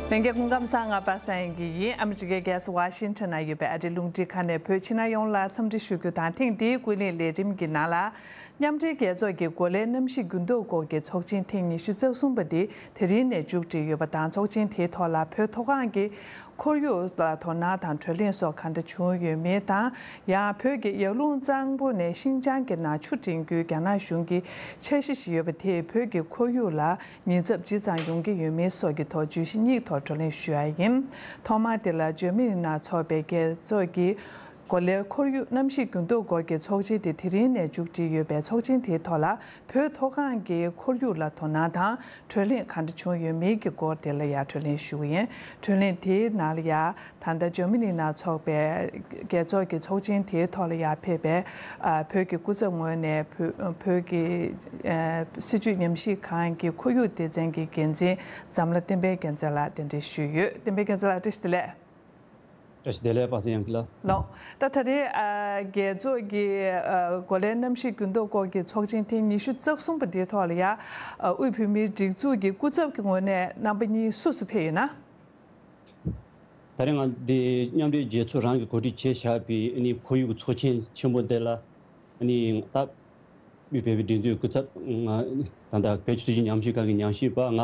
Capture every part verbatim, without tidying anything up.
ལྷན་རྒྱས་སྐུ་ཁམས་བཟང་། ང་པ་སངས་དབྱངས་སྐྱིད་ཡིན། ཨ་མི་རི་ཀའི་རྒྱལ་ས་ཝ་ཤིང་ཊོན་ན་ཡོད་པའི་ཨ་རིའི་རླུང་འཕྲིན་ཁང་ནས་བོད་ཕྱི་ནང་ཡོངས་ལ་འཚམས་འདྲི་ཞུ་རྒྱུ་དང་། ཐེངས་འདིའི་ཀུན་གླེང་ལས་རིམ་གྱི་ནང་ལ། མཉམ་འབྲེལ་རྒྱལ་ཚོགས་ཀྱི་འགོ་ལས་གནམ་གཤིས་འགྱུར་ལྡོག་སྐོར་གྱི་ཚོགས་ཆེན་ཐེངས་ཉི་ཤུ་རྩ་གསུམ་པ་འདི་དེ་རིང་ནས་མཇུག་སྒྲིལ་ཡོད་པ་དང་། ཚོགས་ཆེན་དེའི་ཐོག་ལ་བོད་མཐོ་སྒང་གི་ཁོར་ཡུག་ལ་དོ་སྣང་དང་བགྲོ་གླེང་སོགས་ག་འདྲ་བྱུང་ཡོད་མེད་དང་། ཡང་བོད་ཀྱི་ཡར་ཀླུང་གཙང་པོ་ནས་ཤིན་ཅང་གི་ནང་ཆུ་འདྲེན་རྒྱུའི་རྒྱ་ནག་གཞུང་གི་འཆར་གཞི་ཞིག་ཡོད་པ་དེས་བོད་ཀྱི་ཁོར་ཡུག་ལ་ཉེན་ཚབས་ཇི་ཙམ་ཡོང་གི་ཡོད་མེད་སོགས་ཀྱི་ཐོག་བརྗོད་གཞི་གཉིས་ཐོག་བགྲོ་གླེང་ཞུ་ཡ་ཡིན། ཐོག་མར་དེ་ལ་འཇར་མ་ནི་ནང་འཚོགས་པའི་རྒྱལ་ཚོགས་ཀྱི་འགོ་ལས་ཁོར་ཡུག་གནམ་གཤིས་འགྱུར་ལྡོག་སྐོར་གྱི་ཚོགས་ཆེན་དེ་དེ་རིང་ནས་མཇུག་སྒྲིལ་ཡོད་པའི་ཚོགས་ཆེན་དེའི་ཐོག་ལ། བོད་མཐོ་སྒང་གི་ཁོར་ཡུག་ལ་དོ་སྣང་དང་། བགྲོ་གླེང་ག་འདྲ་བྱུང་ཡོད་མེད་ཀྱི་སྐོར་དེ་ལ་ཡང་བགྲོ་གླེང་ཞུ་གི་ཡིན། བགྲོ་གླེང་དེའི་ནང་ལ་ཡང་ད་ལྟ་འཇར་མ་ནི་ནང་འཚོགས་པའི་རྒྱལ་ཚོགས་ཀྱི་ཚོགས་ཆེན་དེའི་ཐོག་ལ་ཡང་ཕེབས་པའི་ཨ་བོད་ཀྱི་སྐུ་ཚབ་ངོས་ནས་བོད་བོད་ཀྱི་ཨ་སྲིད་བྱུས་ཉམས་ཞིབ་ཁང་གི་ཁོར་ཡུག་སྡེ་ཚན་གྱི་འགན་འཛིན་འཛམ་ལྷ་བསྟན་འཕེལ་རྒྱལ་མཚན་ལགས་གདན་འདྲེན་ཞུས་ཡོད། བསྟན་འཕེལ་རྒྱལ་མཚན་ལགས། བཀྲ་ཤིས་བདེ་ལེགས། བཀྲ་ཤིས་བདེ་ལེགས། པ་སངས་དབྱངས་སྐྱིད་ལགས། ལགས། ད་ད་རེས་ཨ་རྒྱལ་ཚོགས་ཀྱི་ཨ་འགོ་ལས་གནམ་གཤིས་འགྱུར་ལྡོག་སྐོར་གྱི་ཚོགས་ཆེན་ཐེངས་ཉི་ཤུ་རྩ་གསུམ་པ་འདིའི་ཐོག་ལ་ཡ། ཨ་དབུས་བོད་མིའི་སྒྲིག་འཛུགས་ཀྱི་སྐུ་ཚབ་ཀྱི་ངོས་ནས་རྣམ་པ་གཉིས་སུ་སུ་ཕེབས་ཡོད་ན། ད་རེས་ང་འདི་མཉམ་འབྲེལ་རྒྱལ་ཚོགས་རང་གིས་གོ་སྒྲིག་བྱས་བཞག་པའི་ཨ་ནི་ཁོར་ཡུག་གི་ཚོགས་ཆེན་ཆེན་པོ་འདི་ལ། ཨ་ནི་ད་དབུས་བོད་མིའི་སྒྲིག་འཛུགས་སྐུ་ཚབ་ང་ད་ལྟ་བོད་ཀྱི་སྲིད་བྱུས་ཉམས་ཞིབ་ཁང་གི་ཉམས་ཞིབ་པ་ང་།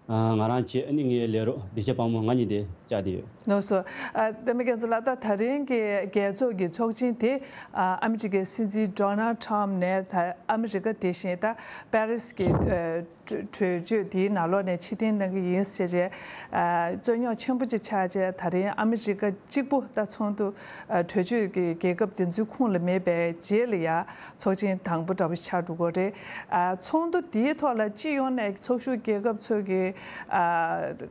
ཨ་ང་རང་བཅས་ཨ་ནི་ངའི་ལས་རོགས་བདེ་ཆེན་དཔལ་མོ་ང་གཉིས་དེ་བཅར་བསྡད་ཡོད། ལགས་སོ། ཨ་བསྟན་འཕེལ་རྒྱལ་མཚན་ལགས། ད་ད་རིང་གི་རྒྱལ་ཚོགས་ཀྱི་ཚོགས་ཆེན་དེ་ཨ་ཨ་མི་རི་ཀའི་སྲིད་འཛིན་ཌོ་ནལ་ཌི་ཊརམ་ཕ་ནས་ད་ཨ་མི་རི་ཀ་དེ་བཞིན་ད་པེ་རིས་ཀྱི་ཨ་གྲོས་གྲོས་ཆོད་དེའི་ནང་ལོགས་ནས་ཕྱིར་འཐེན་གནང་གི་ཡིན་ཟེར་བྱས། ཨ་རྩོད་རྙོག་ཆེན་པོ་ཅིག་ཆགས་བྱས། ད་རིང་ཨ་མི་རི་ཀ་གཅིག་པུ་ད་ཚོགས་འདུ་ཨ་གྲོས་ཆོད་ཀྱི་རྒྱལ་ཁབ་དེ་ཚོའི་ཁོངས་ལ་མེད་པའི་རྗེས་ལ་ཡ། ཚོགས་ཆེན་དང་པོ་འདྲ་པོ་ཆགས་འགྲོ་གི་རེད། ཨ་ཚོགས་འདུ་འདིའི་ཐོག་ལ་སྤྱི་ཡོངས་ནས་ཚོགས་ཞུགས་རྒྱལ་ཁབ་ཚོ་གི་ཨ་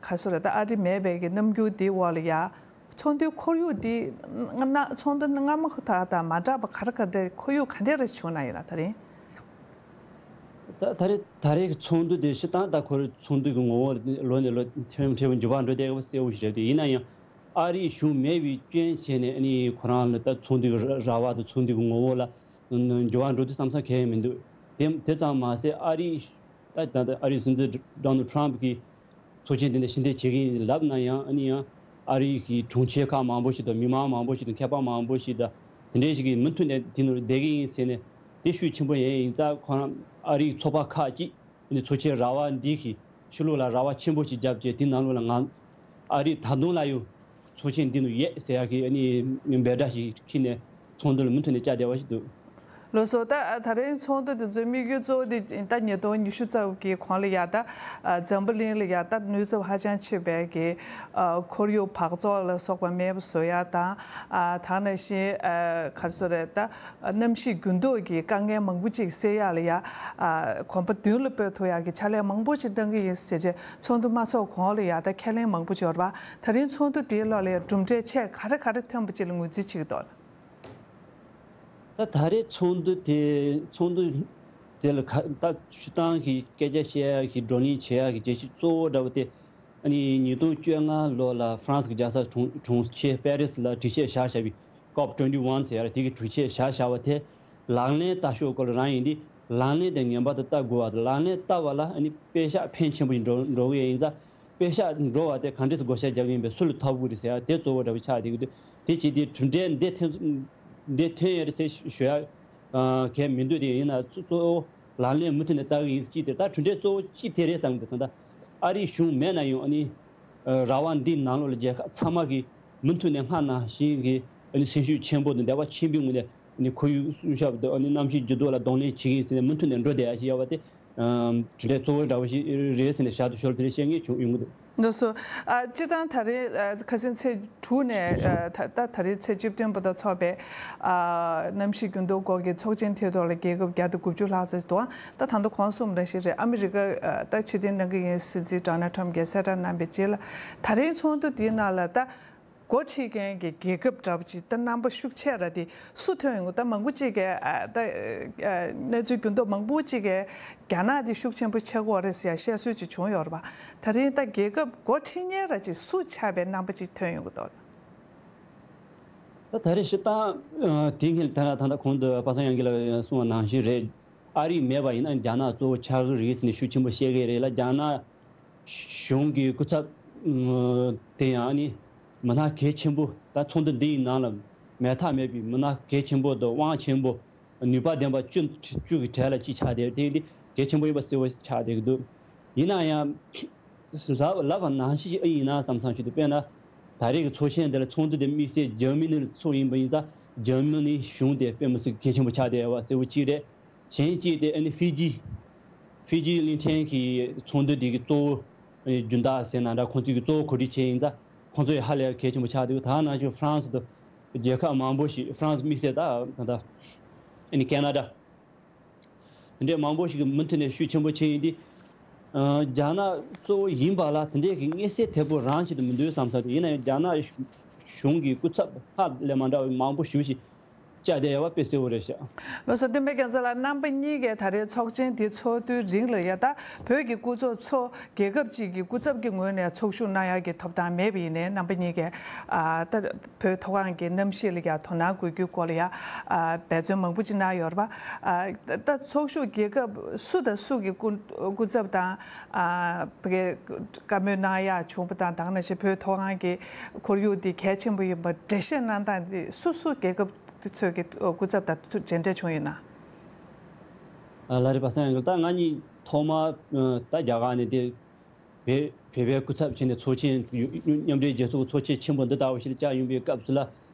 ག་སོ་རེད། ད་ཨ་རི་མེད་པའི་གི་རྣམ་འགྱུར་འདིའི་འོག་ལ་ཡ། ཚོགས་འདུའི་ཁོར་ཡུག་འདི་སྔ་ཚོགས་འདུ་སྔ་མ་དག་དང་མ་འདྲ་བ་ག་རེ་ག་རེ་ཁོར་ཡུག་ག་འདྲ་རེ་བྱུང་ན་ཡོད་ན། ད་རིང་། ད་ད་རེས་ད་རེས་ཀྱི་ཚོགས་འདུ་དེ་སྤྱིར་བཏང་ད་ཁོ་རང་ཚོགས་འདུ་གི་ངོ་བོ་ལོ་ནས་ལོ་ཕྲན་བུ་ཕྲན་བུ་འགྱུར་བ་འགྲོ་བསྡད་ཡོད་པ་གསལ་པོ་ཞིག་རེད་དེ། ཡིན་ན་ཡང་ཨ་རིའི་གཞུང་མེད་པའི་སྐྱོན་བྱས་ནས་ཨ་ནི་ཁོ་རང་ལ་ད་ཚོགས་འདུ་གི་ར་ར་བ་དང་ཚོགས་འདུ་གི་ངོ་བོ་ལ་འགྱུར་བ་འགྲོ་དུས་བསམ་ས་གང་ཡང་མི་འདུག་དེ་དེ་ཙམ་མ་ཟད་ཨ་རིའི་ད་ད་ལྟ་ཨ་རིའི་སྲིད་འཛིན་ཌོ་ནལ་ཌི་ཊརམ་ཕ་གིས་ཚོགས་ཆེན་དེ་འདྲ་ཕྱིར་འཐེན་བྱེད་ཀྱི་ཡིན་ལབ་ན་ཡང་། ཨ་ནི་ཡང་ཨ་རིའི་གི་གྲོང་ཁྱེར་ཁག་མང་པོ་ཞིག་དང་། མི་མང་མང་པོ་ཞིག་དང་། མཁས་པ་མང་པོ་ཞིག་དང་། དེ་འདྲའི་ཞིག་གིས་མུ་མཐུད་ནས་དེ་ནང་བསྡད་ཀྱི་ཡིན་ཟེར་ནས་དེ་ཤུགས་ཆེན་པོ་ཡིན་ཡིན་ཙང་། ཁོ་རང་ཨ་རིའི་ཚོགས་པ་ཁག་ཅིག་ཨ་ནི་ཚོགས་ཆེན་ར་བ་འདི་གི་ཕྱི་ལོགས་ལ་ར་བ་ཆེན་པོ་ཞིག་བརྒྱབ་བྱས། དེ་ནང་ལོགས་ལ་ང་ཨ་རི་ད་དུང་ལ་ཡང་ཚོགས་ཆེན་འདི་ནང་ཡོད་ཟེར་ཡག་གི་ཨ་ནི་འབོད་སྒྲ་ཞིག་འཁྱེར་ནས་ཚོགས་འདུ་ལ་མུ་མཐུད་ནས་བཅར་བསྡད་པ་ཞིག་འདུག་ལགས་སོ། ད་ད་རིང་ཚོགས་འདུ་དེ་ཚོའི་དམིགས་ཡུལ་གཙོ་བོ་དེ་ད་ཉིས་སྟོང་ཉི་ཤུ་རྩ་དགུ་གི་གོང་ལ་ཡ། ད་འཛམ་བུ་གླིང་ལ་ཡ་ད་ནུས་ཚབས་ཧ་ཅང་ཆེ་བའི་གི་ཁོར་ཡུག་འབག་བཙོག་ལ་སོགས་པ་མེད་པ་བཟོ་ཡ་དང་། ད་ནང་བཞིན་ག་རེ་ཟེར་རེད། ད་གནམ་གཤིས་འགྱུར་ལྡོག་གི་དཀའ་ངལ་མང་པོ་ཅིག་སེལ་ཡ་ལ་ཡ་གོམ་པ་མདུན་ལ་སྤོས་ཐུབ་ཡ་གི་ཕྱག་ལས་མང་པོ་ཅིག་གནང་གི་ཡིན་ཟེར་བྱས། ཚོགས་འདུ་མ་ཚོགས་གོང་ལ་ཡ་ད་ཁས་ལེན་མང་པོ་ཅིག་ཡོད་རེད་པ། ད་རིང་ཚོགས་འདུ་དེའི་ལོགས་ལ་ཡ་གྲུབ་འབྲས་ཆེ་ག་རེ་ག་རེ་ཐོན་པ་ཅིག་ལ་ངོས་འཛིན་བྱེད་ཀྱི་འདུག་ད་ད་རེས་ཚོགས་འདུ་དེ་ཚོགས་འདུ་དེ་ལ་ཁ་ད་སྤྱིར་བཏང་གི་སྐད་ཆ་བཤད་ཡ་གི་བགྲོ་གླེང་བྱེད་ཡ་གི་བྱེད་ཕྱོགས་གཙོ་བོ་འདྲ་བོ་དེ། ཨ་ནི་ཉིས་སྟོང་བཅོ་ལྔ་ལོ་ལ་ཧྥ་རན་སི་གི་རྒྱལ་ས་གྲོང་གྲོང་ཁྱེར་པེ་རི་སི་ལ་སྒྲིག་ཆས་བཞག་བཞག་པའི་ཀོབ་ཊུ་ཝེན་ཊི་ཝན་ཟེར་ཡ་རེད། དེ་གི་སྒྲིག་ཆས་བཞག་བཞག་པ་དེ་ལག་ལེན་བསྟར་ཕྱོགས་སྐོར་ལ་རང་ཡིན་དུས། ལག་ལེན་དེ་ངེས་པར་དུ་བསྟར་དགོས་པ་དང་། ལག་ལེན་བསྟར་བ་ལ་ཨ་ནི་པེ་ཤག་ཕོན་ཆེན་པོ་ཞིག་འགྲོ་འགྲོ་གི་ཡིན་ཙང་། པེ་ཤག་འགྲོ་བ་དེ་ག་འདྲས་སེ་བགོ་བཤའ་རྒྱག་གི་ཡིན་པས་སུ་ལ་ཐོབ་དགོས་རེད་ཟེར་ཡ་དེ་གཙོ་བོ་འདྲ་བོ་ཆགས་བསྡད་ཀྱི་འདུག་དེ་བྱས་དུས་གྲུབ་འབྲས་འདི་ཐོན་འདི་ཐོན་ཡོད་རེད་ཟེར་ཞུ་ཡ་གལ་མི་འདུག་དེ་ཡིན་ན་གཙོ་གཙོ་བོ་ལག་ལེན་མུ་མཐུད་ནས་བསྟར་གི་ཡིན་ཟེར། ཅིག་དེ་ད་གྲུབ་འབྲས་གཙོ་བོ་གཅིག་དེ་རེད་བསམ་གི་འདུག་ད་ལྟ་ཨ་རིའི་གཞུང་མེད་ན་ཡང་། ཨ་ནི་ར་བ་འདིའི་ནང་ལོགས་ལ་རྒྱལ་ཁབ་ཚང་མ་གིས་མུ་མཐུད་ནས་སྔར་ནང་བཞིན་གྱི་ཨ་ནི་སེམས་ཤུགས་ཆེན་པོ་དང་འབད་པ་ཆེན་པོའི་ངང་ནས། ཨ་ནི་ཁོར་ཡུག་སྲུང་སྐྱོབ་དང་། ཨ་ནི་གནམ་གཤིས་འགྱུར་ལྡོག་ལ་གདོང་ལེན་བྱེད་ཀྱི་ཡིན་ཟེར་ནས་མུ་མཐུད་ནས་འགྲོ་བསྡད་ཡ་ཞིག་ཡོད་པ་དེ། ཨམ་གྲུབ་འབྲས་གཙོ་བོ་འདྲ་བོ་ཞིག་རེད་ཟེར་ནས་ཞལ་དུ་ཞུ་ལ་དེ་རིང་བཤད་མཁན་བྱུང་ཡོང་གི་འདུག་ལགས་སོ། ཨ་སྤྱིར་བཏང་ད་རེས་ཨ་ཁ་སང་ཚེས་དྲུག་ནས་ཨ་ད་ད་ད་རེས་ཚེས་བཅུ་བདུན་བར་དུ་འཚོགས་པའི་ཨ་གནམ་གཤིས་འགྱུར་ལྡོག་སྐོར་གྱི་ཚོགས་ཆེན་དེའི་ཐོག་ལ་རྒྱལ་ཁབ་བརྒྱ་དང་དགུ་བཅུ་ལྷག་ཙམ་འདུག་ད་ད་ལྟ་གོང་གསུངས་པ་ནང་བཞིན་རེད། ཨ་མི་རི་ཀ་ཨ་ད་ཕྱིར་འཐེན་གནང་གི་ཡིན་ཟེར་སྲིད་འཛིན་ཌོ་ནལ་ཊམ་ཕ་གིས་གསལ་བསྒྲགས་གནང་བའི་རྗེས་ལ། ད་རེས་ཚོགས་འདུ་དེའི་ནང་ལ་ད་འགོ་ཁྲིད་མཁན་གྱི་རྒྱལ་ཁབ་འདྲ་པོ་ཅིག་ད་རྣམ་པ་ཤུགས་ཆེ་ར་དེ་སུ་ཐོན་ཡོང་གི། ད་མང་པོ་ཅིག་གིས་ཨ་ད་ཨ་གནས་ཚུལ་འགྱུར་ལྡོག་མང་པོ་ཅིག་གིས་རྒྱ་ནག་དེ་ཤུགས་ཆེན་པོ་ཆགས་ཀྱི་ཡོད་རེད་ཟེར་ཡ་བཤད་སྲོལ་ཅིག་བྱུང་ཡོད་རེད་པ། ད་རིང་ད་རྒྱལ་ཁབ་འགོ་ཁྲིད་མཁན་ར་ཅིག་སུ་ཆགས་པའི་རྣམ་པ་ཅིག་ཐོན་ཡོང་གི་འདུག་ད་ད་རེས་སྤྱིར་བཏང་ཨ་དེ་སྔོན་ད་ད་ད་གོང་དུ་པ་སངས་དབྱངས་སྐྱིད་ལགས་གསུངས་པ་ནང་བཞིན་རེད། ཨ་རི་མེད་པ་ཡིན་ན་རྒྱ་ནག་གཙོ་བོ་ཆགས་ཀྱི་རེད་ཟེར་ནས་ཤུགས་ཆེན་པོ་བཤད་ཀྱི་རེད་ལ། རྒྱ་ནག་གཞུང་གི་སྐུ་ཚབ་ དེ་ཡང་ནི་མི་སྣ་གལ་ཆེན་པོ། ད་ཚོགས་འདུ་འདི་ཡི་ནང་ལ་མེད་ཐབས་མེད་པའི་མི་སྣ་གལ་ཆེན་པོ་དང་དབང་ཆེན་པོ། ནུས་པ་ལྡན་པ་བཅུ་བཅུ་གི་གྲས་ལ་གཅིག་ཆགས་བསྡད། དེ་འདི་གལ་ཆེན་པོ་ཡིན་པ་གསལ་བོ་ཆགས་བསྡད་ཀྱི་འདུག་ཡིན་ན་ཡང་། ལབ་ལབ་པ་ནང་བཞིན་ཞིག་ཨེ་ཡིན་ན་བསམ་བསམ་ཞིག་འདུག་དཔེར་ན། ད་རེས་ཀྱི་ཚོགས་ཆེན་འདི་ལ་ཚོགས་འདུ་འདི་དམིགས་བསལ་འཇར་མ་ནི་ལ་ཚོགས་ཡིན་པ་ཡིན་ཙང་། འཇར་མ་ནི་གཞུང་དེ་དཔེ་མི་སྲིད་གལ་ཆེན་པོ་ཆགས་བསྡད་པ་གསལ་བོ་གཅིག་རེད། གཞན་གཅིག་དེ་ཨ་ནི་ཧྥི་ཇི། ཧྥི་ཇི་གླིང་ཕྲན་གྱི་ཚོགས་འདུ་དེ་གི་གཙོ་བོ། ཨ་ནི་རྒྱུན་བདག་ཟེར་ན་འདྲ། ཁོང་ཚོའི་གི་གཙོ་བོ་གོ་སྒྲིག་བྱས་ཡིན་ཙང་། ཁོང་ཚོ་ཡི་ཧ་ལས་གལ་ཆེན་པོ་ཆགས་འདུག་ད་ནང་བཞིན་ཧྥ་རན་སི་དང་རྒྱལ་ཁབ་མང་པོ་ཞིག་ཧྥ་རན་སི་དམིགས་བསལ་ད་ད་ལྟ་ཨ་ནི་ཁེ་ན་ཌ། དེ་འདྲའི་མང་པོ་ཞིག་གི་མུ་མཐུད་ནས་ཤུགས་ཆེན་པོ་ཕྱིན་ཡིན་དུས། ཨ། རྒྱ་ནག་གཙོ་བོ་ཡིན་པ་ལ་དེ་འདྲའི་གི་མངོན་གསལ་དོད་པོ་རང་བཞིན་དུ་མི་འདུག་བསམ་ས་དེ། ཡིན་ན་ཡང་རྒྱ་ནག་གཞུང་གི་སྐུ་ཚབ་ཧ་ལས་མ་འདྲ་བའི་མང་པོ་ཞེ་པོ་ཞིག་བཅར་བསྡད་ཡོད་པ་དཔེ་གསལ་བོ་རེད་ཤག་ལགས་སོ། བསྟན་པའི་རྒྱལ་མཚན་ལགས། རྣམ་པ་གཉིས་ཀས་ད་རེས་ཚོགས་ཆེན་འདི་ཚོགས་དུས་རིང་ལ་ཡ། ད་བོད་ཀྱི་སྐུ་ཚབ་ཚོ་རྒྱལ་ཁབ་ཅིག་གི་སྐུ་ཚབ་ཀྱི་ངོས་ནས་ཚོགས་ཞུགས་གནང་ཡག་གི་ཐོབ་ཐང་མེད་པ་ཡིན་ནའི། རྣམ་པ་གཉིས་ཀས་ཨ་ད་བོད་མཐོ་སྒང་གི་གནམ་གཤིས་ལ་ཡ་དོ་སྣང་དགོས་རྒྱུའི་སྐོར་ལ་ཡ་ཨ་འབད་བརྩོན་མང་པོ་ཅིག་གནང་ཡོད་རེད་པ། ཨ་ད་ཚོགས་ཞུགས་རྒྱལ་ཁབ་སུ་དང་སུ་གི་སྐུ་སྐུ་ཚབ་དང་། ཨ་བཀའ་མོལ་གནང་ཡག་བྱུང་བ་དང་། དེ་ནང་བཞིན་བོད་མཐོ་སྒང་གི་ཁོར་ཡུག་འདི་གལ་ཆེན་པོ་ཡིན་པ་འགྲེལ་བཤད་གནང་སྟངས་འདི་སུ་སུ་རྒྱལ་ཁབ་དེ་ཚོའི་གི་སྐུ་ཚབ་དང་མཇལ་འཕྲད་བྱུང་ཡོད་ན། ཨ་ལགས་རེད་པ། སངས་ཡང་གི། ད་ང་གཉིས་ཐོག་མར་ད་རྒྱ་གར་ནས་དེ་བོད་བོད་པའི་སྐུ་ཚབ་བྱས་ནས་ཚོགས་ཆེན། མཉམ་འབྲེལ་རྒྱལ་ཚོགས་ཀྱི་ཚོགས་ཆེན་ཆེན་པོ་འདི་ལྟ་བུ་ཞིག་ལ་བཅར་ཡོང་པའི་སྐབས་སུ་ལ།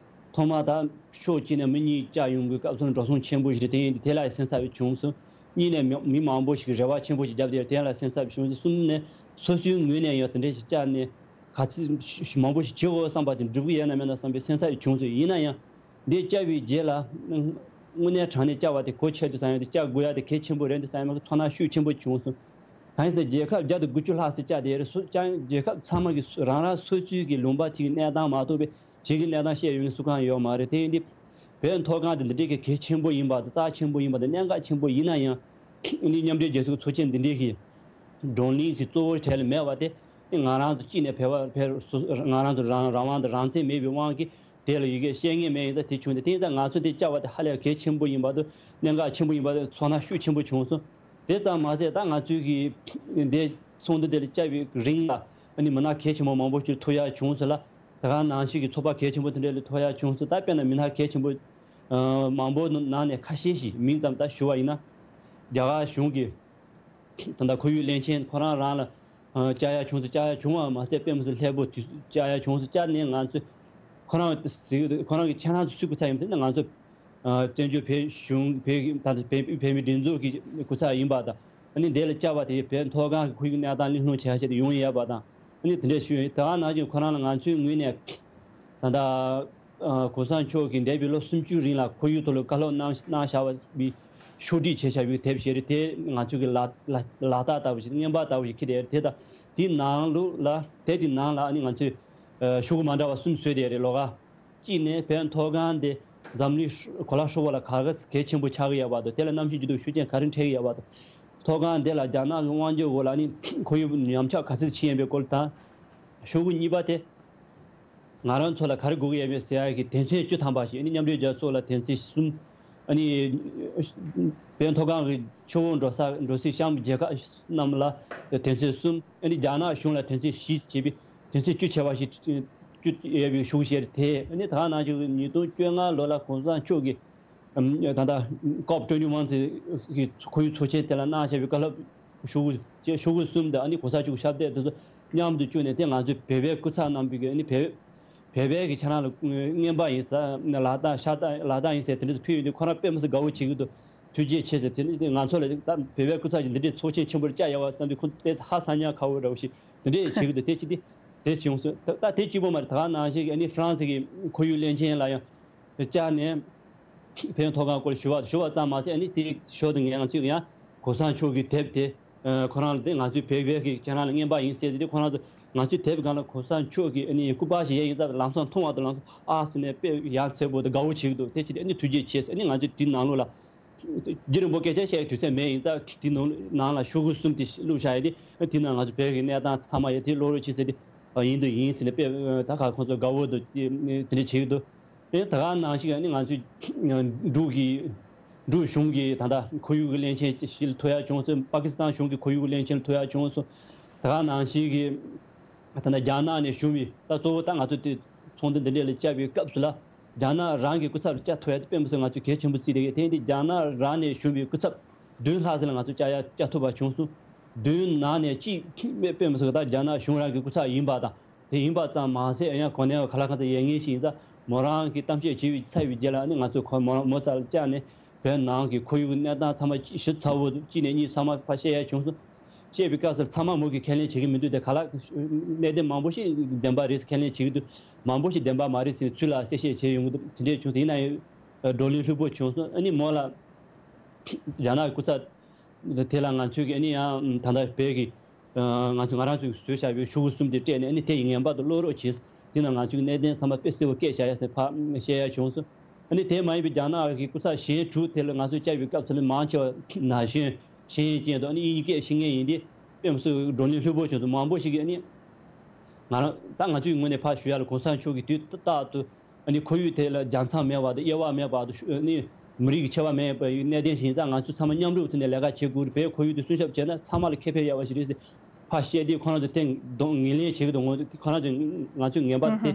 ཐོག་མར་ད་ཕྱོགས་གཅིག་ནས་མི་གཉིས་བཅར་ཡོང་པའི་སྐབས་སུ་འགྲོ་སོང་ཆེན་པོ་ཞིག་རེད། དེ་ཡིན་དུས་དེ་ལ་སེམས་འཚབ་བྱུང་སོང་། གཉིས་ནས་མི་མི་མང་པོ་ཞིག་གིས་རེ་བ་ཆེན་པོ་ཞིག་བརྒྱབ་སྟེ་དེ་ལ་སེམས་འཚབ་བྱུང་སོང་། གསུམ་ནས་སོ་སོའི་ངོས་ནས་ཡང་དེ་འདྲ་ཞིག་བཅར་ནས་ག་ཚོད་མང་པོ་ཞིག་བྱེད་དགོས་བསམ་པ་དེ་འགྲུབ་ཀྱི་ཡོད་ན་མེད་ན་བསམ་པའི་སེམས་འཚབ་བྱུང་སོང་། ཡིན་ན་ཡང་། འདི་བཅར་བའི་རྗེས་ལ་དངོས་གནས་དྲང་གནས་བཅར་བ་དེ་གལ་ཆེ་འདུག་བསམ་ཡོད་དེ། བཅར་དགོས་ཡ་དེ་གལ་ཆེན་པོ་རེད་འདུག་བསམ་ཡ་མ་གི་ཚོར་སྣང་ཤུགས་ཆེན་པོ་བྱུང་སོང་། གང་ཡིན་ཟེར་ན་རྒྱལ་ཁབ་བརྒྱ་དང་དགུ་བཅུ་ལྷག་ཙམ་བཅར་བསྡད་རེད། སུ་ཅང་རྒྱལ་ཁབ་ཚང་མ་གི་སུ་རང་རང་སོ་སོའི་གི་ལུང་པ་དེ་གི་གནས་སྟངས་མ་གཏོགས་པའི་གཞན་གྱི་གནས་སྟངས་བཤད་ཡོང་མཁན་སུ་གང་ཡོད་མ་རེད། དེ་ཡིན་དུས་བོད་མཐོ་སྒང་དེ་འདི་འདྲའི་གི་གལ་ཆེན་པོ་ཡིན་པ་དང་། རྩ་ཆེན་པོ་ཡིན་པ་དང་། གནད་འགག་ཆེན་པོ་ཡིན་ན་ཡང་། ཨ་ནི་མཉམ་འབྲེལ་རྒྱལ་ཚོགས་ཚོགས་ཆེན་འདི་འདྲའི་གི་བགྲོ་གླེང་གི་གཙོ་བོའི་གྲས་ལ་མེད་པ་དེ། ཨ་ནི་ང་རང་ཚོ་གཅིག་ནས་བོད་པ་བོད་སོ་ང་རང་ཚོ་རང་རང་དབང་དང་རང་བཙན་མེད་པའི་དབང་གིས་དེ་ལ་ཡི་གེ་བཤད་མཁན་མེད། ཡིན་ཙང་དེ་བྱུང་སྟེ། དེ་ཡིན་ཙང་ང་ཚོ་དེ་བཅར་བ་དེ་ཧ་ལས་གལ་ཆེན་པོ་ཡིན་པ་དང་གནད་འགག་ཆེན་པོ་ཡིན་པ་དེ་ཚོར་སྣང་ཤུགས་ཆེན་པོ་བྱུང་སོང་། དེ་ཙམ་མ་ཟད། ད་ང་ཚོའི་གི་འདས་ཚོགས་འདུ་དེ་ལ་བཅར་བའི་རིང་ལ་ཨ་ནི་མི་སྣ་གལ་ཆེན་པོ་མང་པོ་ཞིག་ཐུག་ཡག་བྱུང་སོང་ལ། དེ་ག་ནང་བཞིན་གྱི་ཚོགས་པ་གལ་ཆེན་པོ་དེ་འདྲ་ལ་ཐུག་ཡག་བྱུང་སོང་། ད་དཔེར་ན་མི་སྣ་གལ་ཆེན་པོ་ཨ་མང་པོ་ནང་ནས་ཁ་ཤས་ཤིག་མིང་ཙམ་ད་ཞུ་བ་ཡིན་ན། རྒྱ་གར་གཞུང་གི་ད་ལྟ་ཁོར་ཡུག་བློན་ཆེན་ཁོ་རང་རང་ལ་ཨ་བཅར་ཡག་བྱུང་སོང་། བཅར་ཡག་བྱུང་བ་མ་ཟད། དཔེ་མི་སྲིད་ལྷག་པོ་དུས་བཅར་ཡག་བྱུང་སོང་། བཅར་ནས་ང་ཚོས་ཁོ་རང་གི་ཁོ་རང་གི་ཁྱེད་རང་ཚོ་སུའི་སྐུ་ཚབ་ཡིན་ཟེར་ན། ང་ཚོ་ཨ་བཙན་བྱོལ་བོད་གཞུང་བོད་ཀྱི་ད་ལྟ་བོད་བོད་མིའི་སྒྲིག་འཛུགས་ཀྱི་སྐུ་ཚབ་ཡིན་པ་དང་། ཨ་ནི་དེ་ལ་བཅར་བ་དེ་བོད་མཐོ་སྒང་གི་ཁོར་ཡུག་གནས་སྟངས་གླེང་སློང་བྱེད་ཡ་ཆེད་དུ་ཡོང་ཡོད་པ་དང་། ཨ་ནི་དེ་འདྲ་ཞུས་ཡོད། དེ་ག་ནང་བཞིན་ཁོ་རང་ལ་ང་ཚོའི་ངོས་ནས་ད་ལྟ་ཨ་གོང་ས་མཆོག་གིས་འདས་པའི་ལོ་སུམ་ཅུ་རིང་ལ་ཁོར་ཡུག་ཐོག་ལ་བཀའ་སློབ་གནང་གནང་བཞག་པའི་ཕྱོགས་སྒྲིག་བྱས་བཞག་པའི་དེབ་ཞིག་རེད། དེ་ང་ཚོ་གི་ལག་ལག་ལག་རྟགས་ལྟ་བུ་ཞིག་རྔན་པ་ལྟ་བུ་ཞིག་འཁྱེར་ཡོད་རེད། དེ་དང་དེའི་ནང་ལོགས་ལ། དེ་དེའི་ནང་ལ་ཨ་ནི་ང་ཚོས་ཨ་ཤོག་གུ་མ་འདྲ་བ་གསུམ་བཟོས་བསྡད་ཡོད་རེད། ལོགས་ཀ་གཅིག་ནས་བོད་མཐོ་སྒང་དེ་འཛམ་གླིང་གོ་ལ་ཧྲིལ་པོ་ལ་ག་ག་གལ་ཆེན་པོ་ཆགས་ཀྱི་ཡོད་པ་དང་། དེ་ལ་གནམ་གཤིས་འགྱུར་ལྡོག་ཤུགས་རྐྱེན་ག་རེ་འཕྲད་ཀྱི་ཡོད་པ་དང་། མཐོ་སྒང་དེ་ལ་རྒྱ་ནག་གི་དབང་སྒྱུར་འོག་ལ་ནི་ཁོར་ཡུག་ཉམས་ཆག་ག་ཚོད་ཕྱིན་ཡོད་པའི་སྐོར་དང་། ཤོག་གུ་གཉིས་པ་དེ་ང་རང་ཚོ་ལ་ག་རེ་དགོས་ཀྱི་ཡོད་མེད་ཟེར་ཡ་གི་དོན་ཚན་བཅུ་ཐམ་པ་ཞིག་ཨ་ནི་མཉམ་འབྲེལ་རྒྱལ་ཚོགས་ལ་དོན་ཚན་གསུམ། ཨ་ནི་བོད་མཐོ་སྒང་གི་ཆུ་བོ་འགྲོ་ས་འགྲོ་སའི་གཤམ་རྒྱལ་ཁབ་རྣམས་ལ་དོན་ཚན་གསུམ། ཨ་ནི་རྒྱ་ནག་གཞུང་ལ་དོན་ཚན་བཞི་བྱས་པའི་དོན་ཚན་བཅུ་བྱས་པ་ཞིག་བཅུ་ཡོད་པའི་ཤོག་གུ་ཞིག་རེད། དེ་ཨ་ནི་ད་ག་ནང་བཞིན་ཉིས་སྟོང་བཅོ་ལྔ་ལོ་ལ་གོང་ས་མཆོག་གིས་ད་ལྟ་ཀོབ་ཊུ་ཝེན་ཊི་ཝན་ཟེར་གི་ཁོར་ཡུག་ཚོགས་ཆེན་དེ་ལ་གནང་བཞག་པའི་བཀའ་སློབ་ཤོག་གུ་བཅས་ཤོག་གུ་གསུམ་དང་། ཨ་ནི་གོང་ས་མཆོག་གི་ཞབས་སྟེགས་དེ་ཚོ་མཉམ་དུ་བཅུག་ནས། དེ་ང་ཚོའི་བོད་པའི་སྐུ་ཚབ་རྣམ་པས་ཀྱི་ཨ་ནི་བོད་བོད་པས་ཀྱི་ཁྱེད་རང་ལ་རྔན་པ་ཡིན་ཟེར། ལག་རྟགས་ཤ་རྟགས་ལག་རྟགས་ཡིན་ཟེར་དེ་འདྲ་ཕུལ་ཡོང་དུས། ཁོ་རང་དཔེ་མི་སྲིད་དགའ་བོ་བྱེད་ཀྱི་འདུག་ཐུགས་རྗེ་ཆེ་ཟེར། དེ་ནི་ང་ཚོ་ལ་ད་བོད་པའི་སྐུ་ཚབ་ཅིག་འདི་འདྲའི་ཚོགས་ཆེན་ཆེན་པོར་བཅར་ཡོང་བ་བསམ་དུས། ཁོ་ཏོག་ཙམ་ཧ་སང་ཉག་ཁ་བོ་འདྲ་བོ་ཞིག་དེ་འདྲས་བྱེད་ཀྱི་འདུག་དེ་ཅི་སྟེ་དེ་བྱུང་སོང་། ད་ད་དེ་གཅིག་པོ་མ་རེད། ད་ག་ནང་བཞིན་ཨ་ནི་ཧྥ་རན་སི་གི་ཁོར་ཡུག་བློན་ཆེན་ལ་ཡང་བཅར་ནས་བོད་མཐོ་སྒང་སྐོར་ཞུ་བ་ཞུ་བ་ཙམ་མ་ཟད། ཨ་ནི་དེ་ཞོར་དུ་ངས་ང་ཚོས་ཡང་གོང་ས་མཆོག་གི་དེབ་དེ་ཁོ་རང་ལ་དེ་ང་ཚོའི་བོད་པའི་གི་ཁྱེད་རང་ལ་རྔན་པ་ཡིན་ཟེར་དེ། དེ་ཁོ་རང་ཚོ་ང་ཚོའི་དེབ་སྒང་ལ་གོང་ས་མཆོག་གི་ཨ་ནི་སྐུ་པར་ཞིག་ཡོད་ཡིན་ཙང་། ལམ་སང་མཐོང་བ་དང་ལམ་སང་ཨ་ཟེར་ནས་དཔེ་ཡ་མཚན་པོ་དང་དགའ་བོ་བྱེད་ཀྱི་འདུག་དེ་ཅི་སྟེ་ཨ་ནི་ཐུགས་རྗེ་ཆེ་ཟེར། ཨ་ནི་ང་ཚོས་དེའི་ནང་ལོགས་ལ་རྒྱུན་རིང་པོ་སྐད་ཆ་བཤད་ཡའི་དུས་ཚོད་མེད་ཡིན་ཙང་། དེའི་ནང་ནང་ལ་ཤོག་གུ་གསུམ་དེ་བླུགས་བཞག་ཡོད་དེ། དེའི་ནང་ང་ཚོ་བོད་ཀྱི་གནས་སྟངས་ཚང་མ་ཡོད་དེ་ཀློག་རོགས་གྱིས་ཟེར་ཏེ། ཨ་ཡིན་དང་ཡིན་ཟེར་ནས་དཔེ་ད་ག་ཁོང་ཚོ་དགའ་བོ་དང་དེ་དེ་འདྲ་བྱེད་ཀྱི་འདུག་ཨེ་ད་ག་ནང་བཞིན་ཨ་ནི་ང་ཚོའི་འབྲུག་གི་འབྲུག་གཞུང་གི་ད་ལྟ་ཁོར་ཡུག་གི་བློན་ཆེན་ཞིག་ལ་ཐུག་ཡག་བྱུང་སོང་། པ་ཀི་སི་ཐན་གཞུང་གི་ཁོར་ཡུག་གི་བློན་ཆེན་ལ་ཐུག་ཡག་བྱུང་སོང་། ད་ག་ནང་བཞིན་གྱི་ ད་ལྟ་རྒྱ་ནག་ནས་བྱུང་བའི་ད་གཙོ་བོ་ད་ང་ཚོ་དེ་ཚོགས་འདུ་འདི་འདྲ་ལ་བཅར་བའི་སྐབས་སུ་ལ་རྒྱ་ནག་རང་གི་སྐུ་ཚབ་ལ་བཅར་ཐུབ་ཡ་དེ་དཔེ་མི་སྲིད་ང་ཚོས་གལ་ཆེན་པོ་བརྩིས་བསྡད་ཡོད། དེ་ཡིན་དུས་རྒྱ་ནག་རང་ནས་བྱུང་བའི་སྐུ་ཚབ་བདུན་ལྷག་ཙམ་ལ་ང་ཚོ་བཅར་ཡ་བཅར་ཐུབ་པ་བྱུང་སོང་། བདུན་ནང་ནས་གཅིག་དཔེ་མི་སྲིད་ད་རྒྱ་ནག་གཞུང་རང་གི་སྐུ་ཚབ་ཡིན་པ་དང་། དེ་ཡིན་པ་ཙམ་མ་ཟད་ཡང་གོ་གནས་ག་ལ་གང་དུ་ཡོད་མཁན་ཞིག་ཡིན་ཙང་མོ་རང་གིས་གཏམ་བཤད་བྱས་པའི་ཚར་བའི་རྗེས་ལ་ནི་ང་ཚོས་ཁོ་མོ་མོ་རྩ་ལ་བཅར་ནས་བོད་ནང་གི་ཁོར་ཡུག་གི་གནས་སྟངས་ཚང་མ་ཞིབ་ཚགས་པོ་གཅིག་ནས་གཉིས་ཚང་མ་ཕར་བཤད་ཡ་བྱུང་སོང་། བཤད་པའི་སྐབས་སུ་ཚང་མ་མོ་གིས་ཁས་ལེན་བྱེད་ཀྱི་མི་འདུག་དེ་ག་ལ་གནད་དོན་མང་པོ་ཞིག་བདེན་པ་རེད་ཁས་ལེན་བྱེད་ཀྱི་འདུག་མང་པོ་ཞིག་བདེན་པ་མ་རེད་ཟེར་ཚུལ་ལ་གསལ་བཤད་བྱས་ཡོང་གི་འདུག་དེ་འདྲས་བྱུང་སོང་། ཡིན་ན་ཡང་བགྲོ་གླེང་ལྷུག་པོ་བྱུང་སོང་། ཨ་ནི་མོ་ལ་རྒྱ་ནག་གི་སྐུ་ཚབ་དེ་ལ་ང་ཚོས་ཀྱི་ཨ་ནི་ཡང་ད་ལྟ་བོད་ཀྱི་ང་ཚོས་ང་རང་ཚོས་བཟོས་བཞག་པའི་ཤོག་གུ་གསུམ་དེ་སྤྲད་ནས་ཨ་ནི་དེ་ཡི་ངན་པ་དུ་ཀློག་རོགས་བྱས། དེ་ནང་ང་ཚོས་གནད་དོན་ཚང་མ་དཔེ་གསལ་པོ་སྐད་བཞག་ཡ་ཟེར་ཕར་བཤད་ཡ་བྱུང་སོང་། ཨ་ནི་དེ་མ་ཡིན་པའི་རྒྱ་ནག་གི་སྐུ་ཚབ་གཞན་དྲུག་དེ་ལ་ང་ཚོས་བཅར་བའི་སྐབས་སུ་ནི་མང་ཆེ་བ་ན་གཞོན་ཤེས་ཡོན་ཅན་དང་ཨ་ནི་དབྱིན་ཇི་སྐད་ཤེས་མཁན་ཡིན་ཏེ་དཔེ་མི་སྲིད་བགྲོ་གླེང་ལྷུག་པོ་བྱུང་སོང་། མང་པོ་ཞིག་གིས་ཨ་ནི་ང་རང་ད་ང་ཚོའི་ངོས་ནས་ཕར་ཞུ་ཡ་ལ་གོང་ས་མཆོག་གིས་དུས་རྟག་ཏུ་ཨ་ནི་ཁོར་ཡུག་དེ་ལ་རྒྱལ་མཚམས་མེད་པ་དང་དབྱེ་བ་མེད་པ་དང་ཨ་ནི་མི་རིགས་ཀྱི་ཁྱད་པར་མེད་པའི་གནད་དོན་ཞིག་ཡིན་ཙང་ང་ཚོ་ཚང་མ་མཉམ་རུབ་ཐོག་ནས་ལས་ཀ་བྱེད་དགོས་རེད། བོད་ཁོར་ཡུག་དེ་སྲུང་སྐྱོབ་བྱས་ན་ཚང་མ་ལ་ཁེ་ཕན་ཡོད་པ་ཞིག་རེད་ཟེར་ཕར་བཤད་དུས་ཁོ་རང་ཚོ་དེ་གདོང་ངོས་ལེན་བྱེད་ཀྱི་འདུག་ཁོ་རང་ཚོ་ང་ཚོས་ངན་པ་དེ་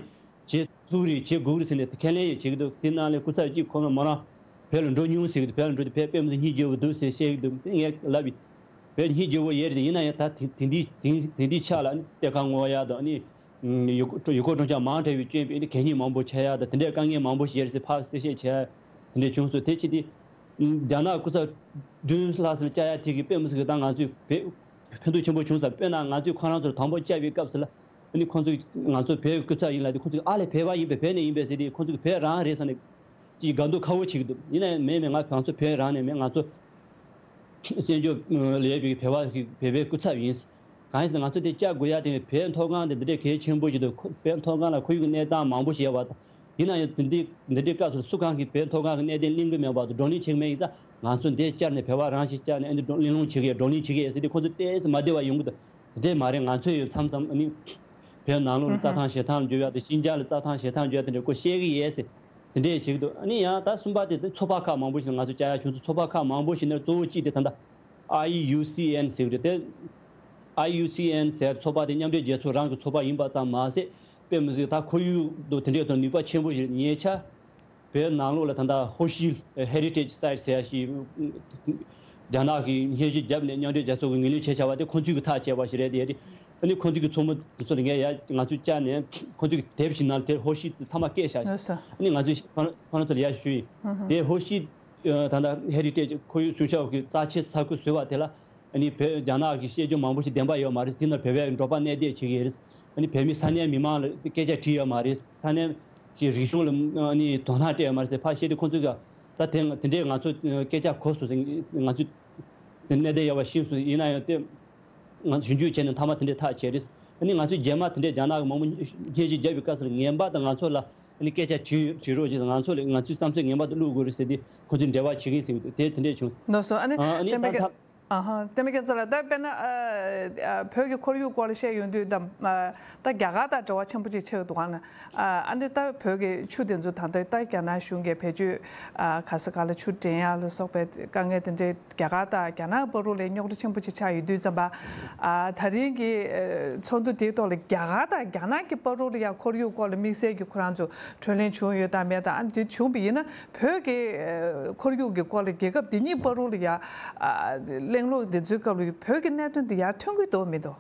བྱེད་ཐུབ་རེད་བྱེད་དགོས་རེད་ཟེར་ནས་ཁས་ལེན་ཡང་བྱེད་ཀྱི་འདུག་དེ་ནང་ལས་སྐུ་ཚབ་གཅིག་ཁོ་རང་མོ་རང་བོད་ལ་འགྲོ་མྱོང་ཟེར་གྱི་འདུག་བོད་ལ་འགྲོ་དུས་བོད་དཔེ་མི་སྲིད་སྙིང་རྗེ་བོ་འདུག་ཟེར་བཤད་ཀྱི་འདུག་དེ་ངས་ལབ་ཡིན། བོད་སྙིང་རྗེ་བོ་ཡོད་རེད། ཡིན་ན་ཡང་ད་དེ་དེ་འདི་དེ་དེ་འདི་ཆགས་ལ་ནི་གཏེར་ཁ་སྔོག་ཡ་དང་ནི་ཡུལ་ཡུལ་སྐོར་སྤྲོ་འཆམ་མང་དྲགས་པའི་སྐྱོན་པས་ནི་གད་སྙིགས་མང་པོ་ཆགས་ཡ་དང་དེ་འདྲའི་དཀའ་ངལ་མང་པོ་ཞིག་ཡོད་རེད་ཟེར་ཕར་གསལ་བཤད་བྱས་དེ་འདྲས་བྱུང་སོང་། དེ་ཅི་སྟེ་རྒྱ་ནག་སྐུ་ཚབ་བདུན་ལྷག་ཙམ་བཅར་ཡ་དེ་གི་དཔེ་མི་སྲིད་གི་ད་ང་ཚོས་བོད་ཕན་ཐོགས་ཆེན་པོ་བྱུང་ཙང་དཔེར་ན་ང་ཚོས་ཁོ་རང་ཚོར་དང་པོ་བཅར་བའི་སྐབས་སུ་ལ་ཨ་ནི་ཁོང་ཚོས་ང་ཚོ་བོད་སྐུ་ཚབ་ཡིན་ལབ་དུས་ཁོང་ཚོས་ཨ་ལས་བོད་པ་ཡིན་པས་བོད་ནས་ཡིན་པས་ཟེར་དུས་ཁོང་ཚོས་བོད་རང་རེད་ཟེར་ནས་ཅིག་དགའ་སྡུག་ཁ་བོ་བྱེད་ཀྱི་འདུག་ཡིན་ན་ཡང་མེད་མེད་ང་ང་ཚོ་བོད་རང་ནས་མེད། ང་ཚོ་བཙན་བྱོལ་ལས་པའི་བོད་པ་བོད་པའི་སྐུ་ཚབ་ཡིན། གང་ཡིན་ཟེར་ན་ང་ཚོ་དེ་བཅར་དགོས་ཡ་དེ་བོད་མཐོ་སྒང་དེ་འདི་འདྲའི་གལ་ཆེན་པོ་ཞིག་འདུག་ཁོ་བོད་མཐོ་སྒང་ལ་ཁོར་ཡུག་གི་གནས་སྟངས་མང་པོ་ཞིག་ཡོད་པ་དང་། ཡིན་ན་ཡང་དེ་འདི་འདི་འདྲའི་སྐབས་སུ་སུ་གང་གིས་བོད་མཐོ་སྒང་གི་གནད་དོན་གླེང་གི་མེད་པ་དང་བགྲོ་གླེང་བྱེད་ཀྱི་མེད་ཡིན་ཙང་ང་ཚོ་འདིར་བཅར་ནས་བོད་པ་རང་ཞིག་བཅར་ནས་ཨ་འདི་གླེང་སློང་བྱེད་ཀྱི་ཡོད། བགྲོ་གླེང་བྱེད་ཀྱི་ཡོད་ཟེར་དུས་ཁོ་ཚོ་ཏོག་ཙམ་མ་བདེ་བ་ཡོང་གི་འདུག་དེ་འདྲས་མ་རེད། ང་ཚོས་ཡང་མཚམས་མཚམས་ཨ་ནི་བོད་ནང་ལོགས་ལ་རྩྭ་ཐང་བཞེས་ཐང་བརྗོད་ཡ་དང་ཤིན་ཅང་ལ་རྩྭ་ཐང་བཞེས་ཐང་བརྗོད་ཡ་དེ་འདྲས་ཁོ་བཤད་ཀྱི་ཡོད་ཟེར་དེ་འདྲས་བྱེད་ཀྱི་འདུག་ཨ་ནི་ཡང་ད་གསུམ་པ་དེ་ཚོགས་པ་ཁག་མང་པོ་ཞིག་ལ་ང་ཚོ་བཅར་ཡ་བྱུང་སོང་། ཚོགས་པ་ཁག་མང་པོ་ཞིག་ནས་གཙོ་བོ་གཅིག་དེ་ད་ལྟ་ཨའི་ཡུ་སི་ཨེན་ཟེར་གྱི་རེད་དེ། ཨའི་ཡུ་སི་ཨེན་ཟེར་ཚོགས་པ་དེ་མཉམ་འབྲེལ་རྒྱལ་ཚོགས་རང་གི་ཚོགས་པ་ཡིན་པ་ཙམ་མ་ཟད་དཔེ་མི་སྲིད་ད་ཁོར་ཡུག་དང་དེ་འདྲས་དང་ནུས་པ་ཆེན་པོ་ཞིག་ཉེ་ཆར་བོད་ནང་ལོགས་ལ་ད་ལྟ་ཧོ་ཤི་ཧེ་རི་ཊེཇ་སའིཊ་ཟེར་ཡ་ཞིག་རྒྱ་ནག་གིས་སྙན་ཞུ་བརྒྱབ་ནས་མཉམ་འབྲེལ་རྒྱལ་ཚོགས་ཀྱིས་ངོས་ལེན་བྱས་བྱ་བ་དེ་ཁོང་ཚོས་ཀྱིས་ཐག་བཅད་པ་ཞིག་རེད་དེ། ཨ་ནི་ཁོང་ཚོས་ཀྱིས་ཚོགས་མི་དེ་ཚོ་ལ་ངས་ཡ་ང་ཚོས་བཅར་ནས་ཁོང་ཚོས་ཀྱིས་དེབ་ཞིག་ནང་དེར་ཧོ་ཤི་དེ་ཚང་མ་བཀོད་བཞག་ཞིང་ཨ་ནི་ང་ཚོས་ཁོ་རང་ཁོ་རང་ཚོ་ལ་ཡ་ཞུས་ཡིན། དེ་ཧོ་ཤི་ད་ལྟ་ཧེ་རི་ཊེཇ་ཁོར་ཡུག་སྲུང་སྐྱོབ་ཀྱི་རྩ་ཆེ་ས་ཁུལ་བཟོས་པ་དེ་ལ། ཨ་ནི་བོད་རྒྱ་ནག་གི་བཤད་རྒྱུན་མང་པོ་ཞིག་བདེན་པ་ཡོད་མ་རེད། དེ་ནང་བོད་པའི་འབྲོག་པ་གནས་སྡོད་བྱེད་ཀྱི་ཡོད་རེད། ཨ་ནི་བོད་མི་ས་གནས་མི་མང་ལ་སྐད་ཆ་དྲིས་ཡོད་མ་རེད། ས་གནས་ཀྱི་རིག་གཞུང་ལ་ཨ་ནི་དོ་སྣང་སྤྲད་ཡོད་མ་རེད་ཟེར་ཕར་བཤད་དུས་ཁོང་ཚོས་ཀྱང་ད་དེ་དེ་འདྲས་ང་ཚོ་སྐད་ཆ་གོ་སོང་ཟེར། ང་ཚོས་དེ་གནད་དོན་ཡོད་པ་ཤེས་སོང་། ཡིན་ན་ཡང་དེ་ང་ཞིབ་འཇུག་བྱས་ནས་མཐའ་མ་དེ་འདྲས་ཐག་བཅད་རེད། ཨ་ནི་ང་ཚོས་རྗེས་མ་དེ་འདྲས་རྒྱ་ནག་གི་མང་པོ་སྙན་ཞུ་བརྒྱབ་པའི་སྐབས་སུ་ངན་པ་དང་ང་ཚོ་ལ་ཨ་ནི་སྐད་ཆ་དྲིས་དྲིས་རོགས་བྱས་ང་ཚོ་ལ་ང་ཚོའི་བསམ་ཚུལ་ངན་པ་དེ་བླུག་དགོས་རེད་ཟེར་ཏེ་ཁོང་ཚོས་འབྲེལ་བ་བྱེད་ཀྱིན་ཟེར་གྱི་འདུག་དེ་དེ་འདྲས་བྱུང་། ལགས་སོ། ཨ་ནི་ཨ་ནི་ད་ད་ལྟ་ཨ་ཧ། དེ་མི་སྐད་ཚོ་ལ་ད་དཔེར་ན་ཨ་ཨ་བོད་ཀྱི་ཁོར་ཡུག་སྐོར་ལ་བཤད་ཡོང་དུས་དང་ཨ་ད་རྒྱ་གར་དང་འབྲེལ་བ་ཆེན་པོ་ཅིག་ཆགས་འདུག་ག་ན། ཨ་ཨ་ནི་ད་བོད་ཀྱི་ཆུ་དེ་ཚོ་ད་ལྟ་ད་རྒྱ་ནག་གཞུང་གིས་བེད་སྤྱོད་ཨ་ག་ས་ག་ལ་ཆུ་འདྲེན་ཡ་ལ་སོགས་པའི་དཀའ་ངལ་དེ་འདྲའི་རྒྱ་གར་དང་རྒྱ་ནག་བར་དུ་ལ་རྙོག་དྲ་ཆེན་པོ་ཅིག་ཆགས་ཡོད་དུས་ཙམ་པ། ཨ་ད་རིང་གི་ཨ་ཚོགས་འདུ་དེའི་ཐོག་ལ་རྒྱ་གར་དང་རྒྱ་ནག་གི་བར་དུ་ལ་ཡ་ཁོར་ཡུག་སྐོར་ལ་དམིགས་བསལ་གྱི་ཁོ་རང་ཚོ་གྲོས་གླེང་བྱུང་ཡོད་དམ་མེད་དང་། ཨ་དེ་བྱུང་བ་ཡིན་ན་བོད་ཀྱི་ཨ་ཁོར་ཡུག་གི་སྐོར་ལ་རྒྱལ་ཁབ་དེ་གཉིས་བར་དུ་ལ་ཡ་ཨ་གླེང་སློང་དེ་ཚོའི་སྐབས་ལ་བོད་ཀྱི་གནད་དོན་དེ་ཡར་ཐོན་གྱི་འདུག་མི་འདུག་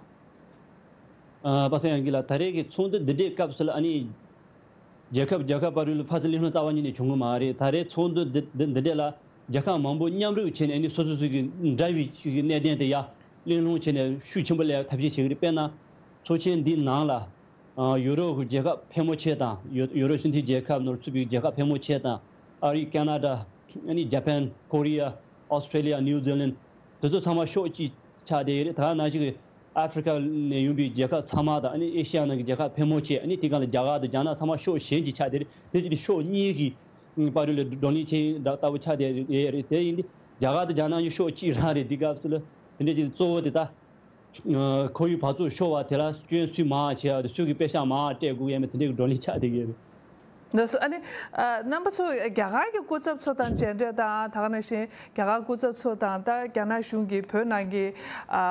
ཨ་པ་སངས་དབྱངས་སྐྱིད་ལགས། ད་རེས་ཀྱི་ཚོགས་འདུ་འདི་འདྲའི་སྐབས་སུ་ལ་ཨ་ནི་རྒྱལ་ཁབ་རྒྱལ་ཁབ་བར་དུ་ལ་ཕར་ཚུར་གླེང་སློང་རྩ་བ་ཉིད་ནས་བྱུང་གི་མ་རེད། ད་རེས་ཚོགས་འདུ་འདི་འདི་འདི་འདྲ་ལ་རྒྱལ་ཁབ་མང་པོ་མཉམ་རུབ་བྱས་ནས་ཨ་ནི་སོ་སོ་སོ་གི་འདྲ་བའི་ཤུགས་ཀྱི་གནད་དོན་དེ་ཡ་གླེང་སློང་བྱས་ནས་ཤུགས་ཆེན་པོ་སླེབས་ཐབས་ཤེས་བྱེད་ཀྱི་རེད། དཔེར་ན་ཚོགས་ཆེན་འདིའི་ནང་ལ་ཨ་ཡུ་རོབ་ཀྱི་རྒྱལ་ཁབ་ཕལ་མོ་ཆེ་དང་ཡུ་ཡུ་རོབ་སྤྱི་མཐུན་རྒྱལ་ཁབ་ནང་ཚུད་པའི་རྒྱལ་ཁབ་ཕལ་མོ་ཆེ་དང་ཨ་རི་ཀ་ན་ཌ་ཨ་ནི་ཇ་པན་ཀོ་རི་ཡ་ཨོ་སི་ཀྲེ་ལི་ཡ་ནིའུ་ཛི་ལན་དེ་ཚོ་ཚང་མ་ཕྱོགས་གཅིག་ཆགས་བསྡད་ཡོད་རེད། ད་ག་ནང་བཞིན་གྱི་ཨ་ཧྥི་རི་ཀ་ནས་ཡོང་པའི་རྒྱལ་ཁབ་ཚང་མ་དང་ཨ་ནི་ཨེ་ཤི་ཡ་ནང་གི་རྒྱལ་ཁབ་ཕལ་མོ་ཆེ་ཨ་ནི་དེ་སྒང་ལ་རྒྱ་གར་དང་རྒྱ་ནག་ཚང་མ་ཕྱོགས་གཞན་གྱིས་ཆགས་བསྡད་རེད། དེ་གཅིག་དེ་ཕྱོགས་གཉིས་ཀྱི་བར་དུ་ལ་བགྲོ་གླེང་བྱེད་ཡ་འདྲ་ལྟ་བུ་ཆགས་བསྡད་ཡོད་རེད། དེ་ཡིན་དུས་རྒྱ་གར་དང་རྒྱ་ནག་གཉིས་ཕྱོགས་གཅིག་རང་རེད། འདི་སྐབས་སུ་ལ་དེ་འདྲས་ཀྱི་གཙོ་བོ་དེ་ད་ཁོར་ཡུག་འབག་བཙོག་ཤོར་བ་དེ་ལ་སྐྱོན་སུས་མང་བ་བྱས་པ་དང་སུ་གིས་པེ་ཤག་མང་བ་སྤྲད་དགོས་ཡ་མེད་དེ་འདྲས་ཀྱི་བགྲོ་གླེང་ཆགས་བསྡད་ཡོད་རེད། ལགས་སོ། ཨ་ནི་ཨ་རྣམ་པ་ཚོ་རྒྱ་གར་གྱི་སྐུ་ཚབ་ཚོ་དང་མཇལ་འཕྲད་དང་ད་ག་ནང་བཞིན་རྒྱ་གར་སྐུ་ཚབ་ཚོ་དང་ད་རྒྱ་ནག་གཞུང་གིས་བོད་ནང་གི་ཨ་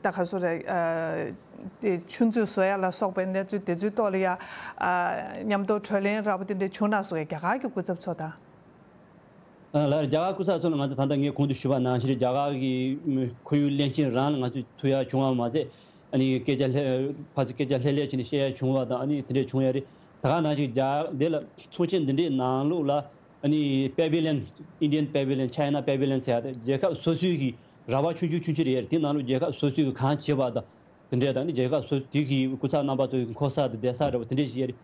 ད་ག་སོ་རེད། ཨ་ དེ་ཆུ་མཛོད་བཟོ་ཡ་ལ་སོགས་པའི་གནས་ཚུལ་དེ་ཚོའི་ཐོག་ལ་ཡ་ཨ་མཉམ་དུ་གྲོས་གླེང་ར་བ་དེ་འདྲ་བྱུང་ན་སོགས་རྒྱ་གར་གྱི་སྐུ་ཚབ་ཚོ་དང་། ལར་རྒྱ་གར་སྐུ་ཚབ་ཚོ་ལ་ང་ཚོ་ད་ལྟ་ངས་གོང་དུ་ཞུས་པ་ནང་བཞིན་རྒྱ་གར་གྱི་ཁོར་ཡུག་བློན་ཆེན་རང་ལ་ང་ཚོས་ཐུག་ཡ་བྱུང་བ་མ་ཟད། ཨ་ནི་སྐད་ཆ་ལྷད་ཕར་ཚུར་སྐད་ཆ་ལྷད་ལྷད་བྱས་ནས་བཤད་ཡ་བྱུང་བ་དང་ཨ་ནི་དེ་འདྲ་བྱུང་ཡ་རེད། ད་ག་ནང་བཞིན་རྒྱ་འདི་ལ་ཚོགས་ཆེན་འདི་འདྲའི་ནང་ལོགས་ལ་ཨ་ནི་པེ་བི་ལེན། Indian Pavilion, China Pavilion ཟེར་ཡ་དེ་རྒྱལ་ཁབ་སོ་སོའི་གི་ར་བ་ཆུང་ཆུང་ཆུང་ཆུང་རེད། དེ་ནང་ལོགས་རྒྱལ་ཁབ་སོ་སོའི་གི་གང་བྱེད་པ་དང་། དེ་འདྲས་དང་ནི་རྒྱལ་ཁབ་སོ་དེ་གི་སྐུ་ཚབ་རྣམ་པ་ཚོ་གི་འཁོར་ས་དང་བསྡད་ས་འདྲ་བོ་དེ་འདྲས་ཞིག་ཡོད་རེད།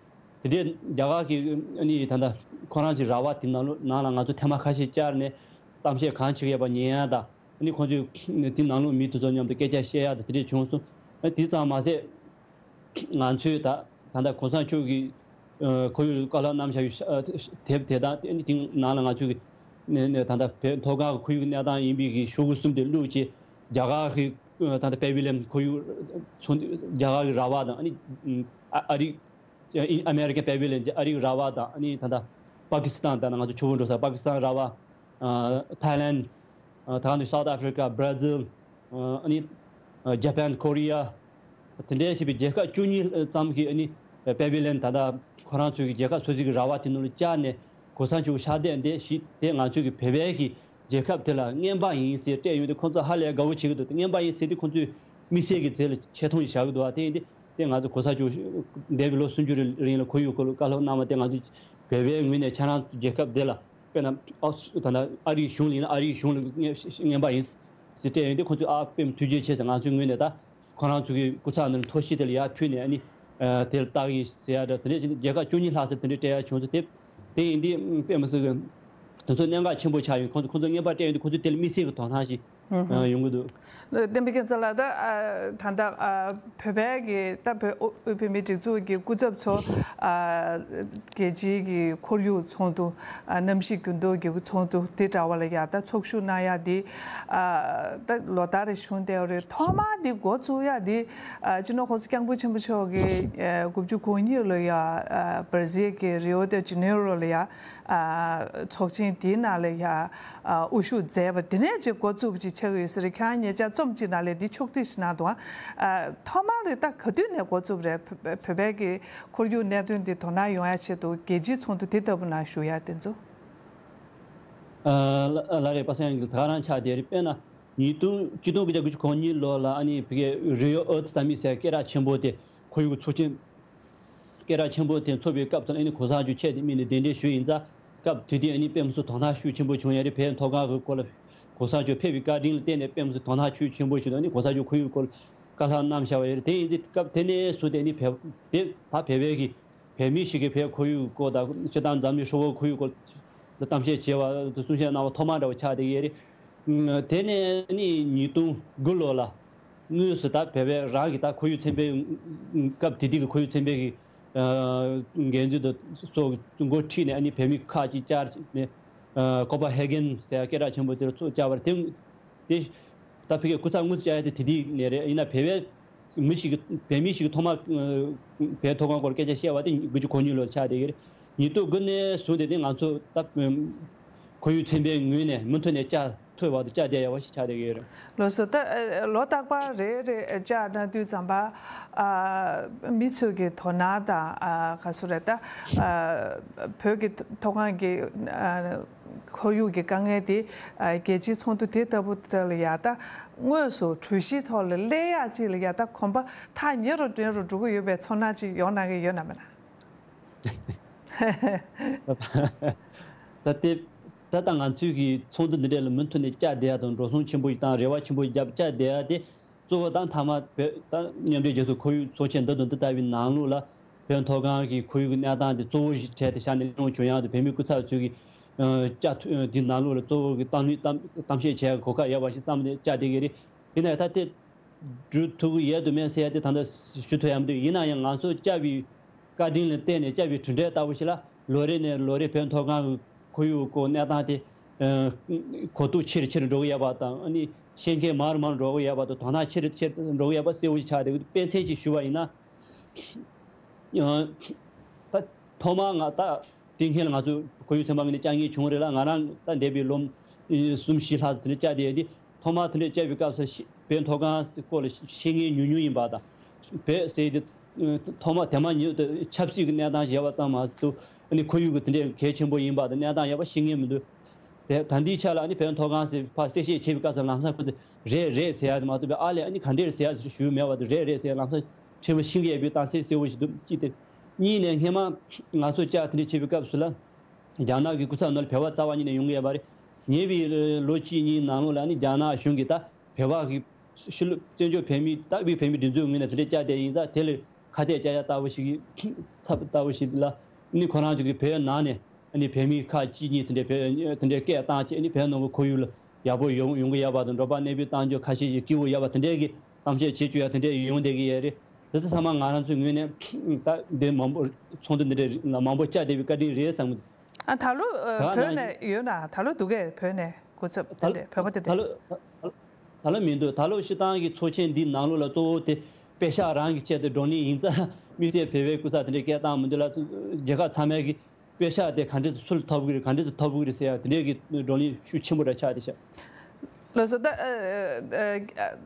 དེ་འདྲས་རྒྱ་གར་གི་ཨ་ནི་ད་ལྟ་ཁོ་རང་ཚོའི་ར་བ་དེ་ནང་ལོ་ནང་ལ་ང་ཚོ་ཐེངས་མ་ཁ་ཤས་བཅར་ནས་གཏམ་བཤད་གང་བྱེད་ཀྱི་ཡོད་པ་ཉན་ཡ་དང་ཨ་ནི་ཁོང་ཚོའི་དེ་ནང་ལོ་མི་དེ་ཚོ་མཉམ་དུ་སྐད་ཆ་བཤད་ཡ་དང་དེ་འདྲས་བྱུང་སོང་། ཨ་དེ་ཙམ་མ་ཟད་ང་ཚོས་ད་ད་ལྟ་གོང་ས་མཆོག་གི་ཁོར་ཡུག་བཀའ་སློབ་གནང་བཞག་ཡོད་དེབ་དེ་དང་དེ་ནི་དེ་ནང་ལ་ང་ཚོས་ཀྱི་ད་ལྟ་བོད་མཐོ་སྒང་གི་ཁོར་ཡུག་གནས་སྟངས་ཡིན་པའི་གི་ཤོག་གུ་གསུམ་དེ་བླུགས་རྗེས་རྒྱ་གར་གི་ད་ལྟ་པེ་བི་ལེན་ཁོར་ཡུག་ཚོང་རྒྱ་གར་གི་ར་བ་དང་ཨ་ནི་ཨ་ཨ་རི་ཨ་མེ་རི་ཀན་པེ་བི་ལེན་ཨ་རི་གི་ར་བ་དང་ཨ་ནི་ད་ལྟ་པ་ཀི་སི་ཐན་དང་ང་ཚོ་ཆུ་བོ་འགྲོ་ས་པ་ཀི་སི་ཐན་ར་བ། ཐའི་ལན། ད་ནི་South Africa, Brazil, ཨ་ནི་Japan, Korea དེ་འདྲའི་ཞེས་པའི་རྒྱལ་ཁབ་བཅུ་གཉིས་ཙམ་གྱི་ཨ་ནི་པེ་བི་ལེན་ད་ལྟ་ཁོ་རང་ཚོའི་གི་རྒྱལ་ཁབ་སོ་སོའི་གི་ར་བ་དེ་ནང་ལ་བཅར་ནས་གོང་ས་མཆོག་ཕྱག་དེབ་འདི་ཞིག་དེ་ང་ཚོའི་གི་བོད་པའི་གི་རྒྱལ་ཁབ་དེ་ལ་རྔན་པ་ཡིན་ཟེར་སྤྲད་ཡོང་དུས་ཁོང་ཚོ་ཧ་ལས་དགའ་བོ་བྱེད་ཀྱི་འདུག་རྔན་པ་ཡིན་ཟེར་དུས་ཁོང་ཚོས་དམིགས་བསལ་གྱི་རྫས་ལ་ཆེ་མཐོང་ཞིག་བཞག་གི་འདུག་བ། དེ་ཡིན་དུས་དེ་ང་ཚོ་གོང་ས་མཆོག་འདས་པའི་ལོ་སུམ་ཅུ་རིང་ལ་ཁོར་ཡུག་སྐོར་ལ་བཀའ་སློབ་གནང་བ་དེ་ང་ཚོ་བོད་པའི་ངོས་ནས་ཁྱེད་རང་ཚོ་རྒྱལ་ཁབ་དེ་ལ་དཔེར་ན་ཨོ་ད་ལྟ་ཨ་རིའི་གཞུང་ལ་ཡིན་ན་ཨ་རིའི་གཞུང་ལ་རྔན་པ་ཡིན་ཟེར་སྤྲད་ཡོང་དུས་ཁོང་ཚོས་ཨ་དཔེ་མི་ཐུགས་རྗེ་ཆེ་ཟེར་ང་ཚོའི་ངོས་ནས་ད་ཁོ་རང་ཚོ་གི་སྐུ་ཚབ་ནང་ཐོ་ཤིས་དེ་ལ་ཡར་ཕུལ་ནས་ཨ་ནི་དེ་ལ་བལྟ་གི་ཡིན་ཟེར་ཡ་འདྲ་དེ་འདྲ་བྱས་ནས་རྒྱལ་ཁབ་བཅུ་གཉིས་ལྷག་ཙམ་དེ་འདྲ་སྤྲད་ཡ་བྱུང་ཚེ་དེ་དེ་ཡིན་དུས་དཔེ་མི་སྲིད་གི་དེ་ཚོ་གནད་འགག་ཆེན་པོ་ཆགས་ཡོད། ཁོང་ཚོ་ཁོང་ཚོ་རྔན་པ་སྤྲད་ཡོང་དུས་ཁོང་ཚོ་དེ་ལ་དམིགས་བསལ་གི་དོ་སྣང་ཞིག་ཡོང་གི་འདུག་བསྟན་པའི་རྒྱལ་མཚན་ལགས། ད་ད་ལྟ་བོད་པའི་གི་ད་བོད་དབུས་བོད་མིའི་སྒྲིག་འཛུགས་ཀྱི་སྐུ་ཚབ་ཚོ་རྒྱལ་སྤྱིའི་གི་ཁོར་ཡུག་ཚོགས་འདུ་གནམ་གཤིས་འགྱུར་ལྡོག་གི་ཚོགས་འདུ་དེ་འདྲ་བ་ལ་ཡ་ད་ཚོགས་ཞུགས་གནང་ཡ་དེ་ད་ལོ་ལྟར་རེ་བྱུང་བསྡད་ཡོད་རེད། ཐོག་མར་འདི་འགོ་བཙུགས་ཡ་དེ་སྤྱི་ནོར་༸གོང་ས་༸སྐྱབས་མགོན་ཆེན་པོ་མཆོག་གིས་དགུ་བཅུ་གོ་གཉིས་ལོ་ཡ་བར་ཛིལ་གྱི་རི་ཨོ་ཏེ་ཇི་ནེ་རོ་ལ་ཡ། ཚོགས་ཆེན་དེའི་ནང་ལ་ཡ་དབུ་བཞུགས་མཛད་པ་དེ་ནས་ཅིག་འགོ་བཙུགས་པ་ཅིག་ཆགས་ཀྱི་ཡོད་ས་རེད། ཁྱེད་རང་ཉེ་ཆར་རྩོམ་ཅིག་ནང་ལ་འདི་ཕྱོགས་སྒྲིག་ཞིག་གནང་འདུག་ཨ། ཐོག་མར་ལ་ད་ག་དུས་ནས་འགོ་བཙུགས་པ་རེད། བོད་པའི་གི་ཁོར་ཡུག་གནད་དོན་འདི་དོ་སྣང་ཡོང་ཡ་ཆེད་དུ་རྒྱལ་སྤྱིའི་ཚོགས་འདུ་དེ་ལྟ་བུ་ནང་ཞུགས་ཡ་དེ་ཚོ། ལ་ལ་རེད། པ་སངས་ཡང་ད་ག་རང་ཆགས་བསྡད་རེད། དཔེར་ན་ཉིས་སྟོང་གཅིག་སྟོང་དགུ་བརྒྱ་དགུ་བཅུ་གོ་གཉིས་ལོ་ལ་ཨ་ནི་བོད་ཀྱི་རི་ཡོ་ཨར་ཐི་སམ་མིཊ་ཟེར་སྐད་གྲགས་ཆེན་པོ་དེ་ཁོར་ཡུག་ཚོགས་ཆེན། སྐད་གྲགས་ཆེན་པོ་དེ་ཚོགས་པའི་སྐབས་དེར་ཨ་ནི་གོང་ས་མཆོག་ཆེད་དུ་དམིགས་ནས་གདན་འདྲེན་ཞུས་ཡིན་ཙང་སྐབས་དེ་དུས་ཨ་ནི་དཔེ་མི་སྲིད་དོ་སྣང་ཤུགས་ཆེན་པོ་བྱུང་ཡ་རེད། བོད་མཐོ་སྒང་གི་སྐོར་ལ་གོང་ས་མཆོག་ཕེབས་པའི་བཀའ་དྲིན་ལ་བརྟེན་ནས་དཔེ་མི་སྲིད་དོ་སྣང་ཤུགས་ཆེན་པོ་ཞིག་དང་ཨ་ནི་གོང་ས་མཆོག་ཁོར་ཡུག་སྐོར་བཀའ་སློབ་གནང་བཞག་པ་ཡོད་རེད། དེ་ཡིན་དུས་སྐབས་དེ་ནས་བཟུང་སྟེ་ཨ་ནི་བོད་དེ་ད་བོད་པའི་གི་བོད་མི་ཞིག་གིས་བོད་ཁོར་ཡུག་སྐོར་དང་སྤྱིར་བཏང་འཛམ་གླིང་ཧྲིལ་པོ་ཁོར་ཡུག་སྐོར་ལ་གཏམ་བཤད་བྱས་པ་དང་གསུང་བཤད་གནང་བ་ཐོག་མ་འདྲ་བ་ཆགས་བསྡད་ཀྱི་ཡོད་རེད། དེ་ནས་ནི་ཉིས་སྟོང་དགུ་ལོ་ལ་དངོས་སུ་ད་བོད་པའི་རང་གི་ད་ཁོར་ཡུག་ཚན་པའི་སྐབས་དེ་དུས་ཀྱི་ཁོར་ཡུག་ཚན་པའི་གི་འགན་འཛིན་དང་སོགས་འགོ་ཁྲིད་ནས་ཨ་ནི་བོད་མི་ཁག་ཅིག་བཅར་ནས་ཀོ་པ་ཧེ་གན་ཟེར་ཡ་སྐད་གྲགས་ཆེན་པོ་དེར་ཚོགས་བཅར་བར་དེ་དེ་ད་ཕ་གིའི་སྐུ་ཚབ་དངོས་སུ་བཅར་ཡ་དེ་དེ་དུས་ནས་རེད། ཡིན་ན་བོད་པའི་མི་ཞིག་གིས་བོད་མི་ཞིག་གིས་ཐོག་མར་བོད་མཐོ་སྒང་སྐོར་སྐད་ཆ་བཤད་པ་དེ་དགུ་བཅུ་གོ་གཉིས་ལོར་ཆགས་བསྡད་ཀྱི་རེད། ཉིས་སྟོང་དགུ་ནས་བཟུང་སྟེ་དེ་ང་ཚོ་ད་ཁོར་ཡུག་ཚན་པའི་ངོས་ནས་མུ་མཐུད་ནས་བཅར་ཐུབ་པ་དང་བཅར་བསྡད་ཡག་པ་ཞིག་ཆགས་བསྡད་ཀྱི་ཡོད་རེད། ལགས་སོ། ད་ལོ་རྟག་པར་རེ་རེ་བཅར་གནང་དུས་ཙམ་པ་མི་ཚོས་ཀྱི་དོ་སྣང་དང་ག་ཚོད་རེད། ད་བོད་ཀྱི་མཐོ་སྒང་གི་ཁོར་ཡུག་གི་དཀའ་ངལ་དེ་རྒྱལ་སྤྱིའི་ཚོགས་འདུ་དེ་ལྟ་བུ་དེ་ལ་ཡ་ད་དངོས་སུ་གྲོས་གཞིའི་ཐོག་ལ་སླེབས་ཡག་ཅིག་ལ་ཡ་ད་གོམ་པ་ཐག་ཉེ་རུ་ཉེ་རུ་འགྲོ་གི་ཡོད་པའི་ཚོར་སྣང་ཅིག་ཡོང་གནང་གི་ཡོད་ན་མེད་ན། ད་ལྟའི་ད་ལྟ་ང་ཚོའི་གི་ཚོགས་འདུ་འདི་འདྲ་ལ་མུ་མཐུད་ནས་བཅར་བསྡད་ཡ་དང་འགྲོ་སོང་ཆེན་པོ་ཞིག་བཏང་རེ་བ་ཆེན་པོ་ཞིག་བརྒྱབ་བཅར་བསྡད་ཡ་དེ་གཙོ་བོ་དང་མཐའ་མ་བོད་ད་མཉམ་འབྲེལ་རྒྱལ་ཚོགས་ཁོར་ཡུག་ཚོགས་ཆེན་འདི་དང་འདི་ལྟ་བུའི་ནང་ལོགས་ལ་བོད་མཐོ་སྒང་གི་ཁོར་ཡུག་གི་གནས་སྟངས་དེ་གཙོ་བོ་ཞིག་གྲས་དེ་ཤར་ནས་སླེབས་ཡོང་བྱུང་ཡ་དེ་བོད་མི་སྐུ་ཚབ་ཚོས་གི་བཅར་ཐུབ་འདི་ནང་ལོགས་ལ་གཙོ་བོ་གི་གཏམ་གླེང་གཏམ་གཏམ་བཤད་བྱེད་ཡ་གོ་སྐབས་ཡོད་པ་ཞིག་བསམ་ནས་བཅར་བསྡད་ཀྱི་རེད། ཡིན་ནའི་ད་ལྟའི་འགྲུབ་ཐུབ་ཀྱི་ཡོད་དུ་མེད་ཟེར་ཡ་དེ་ད་ལྟ་ཞུ་ཐུབ་ཡ་མི་འདུག་ཡིན་ན་ཡང་ང་ཚོ་བཅར་བའི་བཀའ་དྲིན་ལ་བརྟེན་ནས་བཅར་བའི་གྲུབ་འབྲས་ལྟ་བུ་ཞིག་ལ་ལོ་རེ་ནས་ལོ་རེ་བོད་མཐོ་སྒང་གི་ཁོར་ཡུག་སྐོར་གནས་སྟངས་དེ་གོ་རྟོགས་ཆེ་རུ་ཆེ་རུ་འགྲོ་གི་ཡོད་པ་དང་ཨ་ནི་ཤེས་མཁན་མང་རུ་མང་རུ་འགྲོ་གི་ཡོད་པ་དང་དོ་སྣང་ཆེ་རུ་ཆེ་རུ་འགྲོ་གི་ཡོད་པ་གསལ་བོ་ཞིག་ཆགས་བསྡད་ཀྱི་འདུག་དཔེ་མཚོན་ཅིག་ཞུ་བ་ཡིན་ན་ད་ཐོག་མར་ང་ད་དེ་སྔོན་ལ་ང་ཚོ་ཁོར་ཡུག་ཚན་པ་ངོས་ནས་བཅར་མཁན་བྱུང་རེད་ལ། ང་རང་ད་འདས་པའི་ལོ་གསུམ་བཞི་ལྷག་ཙམ་དེ་འདྲ་བཅར་བསྡད་ཡོད་དུས་ཐོག་མར་དེ་འདྲ་བཅར་བའི་སྐབས་སུ་ཤེས་བོད་མཐོ་སྒང་སྐོར་ལ་ཤེས་མཁན་ཉུང་ཉུང་ཡིན་པ་དང་ བོད་ཟེར་དེ་ཐོག་མ་དེ་མ་ཉིད་དུ་ཆབ་སྲིད་ཀྱི་གནས་སྟངས་ཤིག་ཡོད་པ་ཙམ་མ་ཟད། ཨ་ནི་ཁོར་ཡུག་གི་དེ་འདྲའི་གལ་ཆེན་པོ་ཡིན་པ་དང་གནས་སྟངས་ཡོད་པ་ཤེས་མཁན་མི་འདུག་དེ་ད་ལྟའི་ཆ་ལ་ཨ་ནི་བོད་མཐོ་སྒང་ཟེར་ཕར་གསལ་བཤད་བྱེད་པའི་སྐབས་སུ་ལམ་སང་ཁོ་ཚོས་རེད་རེད་ཟེར་ཡ་དེ་མ་གཏོགས་པའི་ཨ་ལས་ཨ་ནི་ག་འདྲས་ཟེར་ཡ་ཞུས་མེད་པ་དང་། རེད་རེད་ཟེར་ཡ་ལམ་སང་ཕྲན་བུ་ཤེས་ཀྱི་ཡོད་པའི་རྟགས་མཚན་གསལ་པོ་ཞིག་འདུག་གཅིག་དེ། གཉིས་ནས་སྔས་མ་ང་ཚོ་བཅར་དེ་འདྲ་བྱེད་པའི་སྐབས་སུ་ལ། རྒྱ་ནག་གི་སྐུ་ཚབ་ནང་ལ་བོད་པ་རྩ་བ་ཉིད་ནས་ཡོང་གི་ཡོད་པ་རེད། ཉེ་བའི་ལོ་གཅིག་གཉིས་ནང་ལོགས་ལ་ནི་རྒྱ་ནག་གཞུང་གིས་ད་བོད་པ་གི་ཕྱི་ལོ་བཙན་བྱོལ་བོད་མིའི་ད་དབུས་བོད་མིའི་སྒྲིག་འཛུགས་ངོས་ནས་དེ་འདྲའི་བཅར་བསྡད་ཡིན་ཙང་། དེ་ལ་ཁ་གཏད་བཅག་ཡ་ལྟ་བུ་ཞིག་གི་ཚབ་ལྟ་བུ་ཞིག་ལ་ནི་ཁོ་རང་ཚོ་གི་བོད་ནང་ནས་ནི་བོད་མི་ཁག་གཅིག་གཉིས་དེ་འདྲའི་བོད་དེ་འདྲའི་སྐད་བཏང་བྱས་ནི་བོད་ནང་གི་ཁོར་ཡུག་ལ་ཡག་པོ་ཡོང་ཡོང་གི་ཡོད་པ་དང་། འབྲོག་པ་གནས་སྤོས་གཏོང་རྒྱུ་ཁ་ཤས་ཀྱི་སྐྱིད་པོ་ཡོད་པ་དེ་འདྲའི་གི་གཏམ་བཤད་བྱེད་བཅུག་ཡ་དེ་འདྲའི་ཡོང་བསྡད་ཀྱི་ཡོད་རེད། དེ་ཚོ་ཚང་མ་ང་རང་ཚོའི་ངོས་ནས་ད་འདི་མང་པོ་ཚོགས་འདུ་འདི་འདྲའི་མང་པོ་བཅར་བསྡད་པའི་བཀའ་དྲིན་རེད་བསམ་གི་འདུག་ཨ། ད་ལོ་ཨ། ད་བོད་ནས་ནང་ཡོད་ན། ད་ལོ་འདུག་གས། བོད་ནས་སྐུ་ཚབ་དེ་འདྲས་བོད་པ་དེ་ད་འདྲས། ལོ་ད་ལོ་མི་འདུག་ད་ལོ་སྤྱིར་བཏང་གི་ཚོགས་ཆེན་འདི་ནང་ལོགས་ལ་གཙོ་བོ་དེ་པེ་ཤག་རང་གི་ཆེད་དུ་བགྲོ་གླེང་ཡིན་ཙང་། དམིགས་བསལ་བོད་པའི་སྐུ་ཚབ་དེ་འདྲས་སྐད་བཏང་མི་འདུག་ལ། རྒྱལ་ཁབ་ཚང་མས་ཀྱི་པེ་ཤག་དེ་ག་འདྲས་སུ་སུ་ལ་ཐོབ་གི་རེད། ག་འདྲས་སུ་ཐོབ་གི་རེད་ཟེར་ཡ་དེ་འདྲས་ཀྱི་བགྲོ་གླེང་ཤུགས་ཆེན་པོ་འདྲ་ཆགས་བསྡད་ཤག་ལགས་སོ། ད་ཨ་ཨ་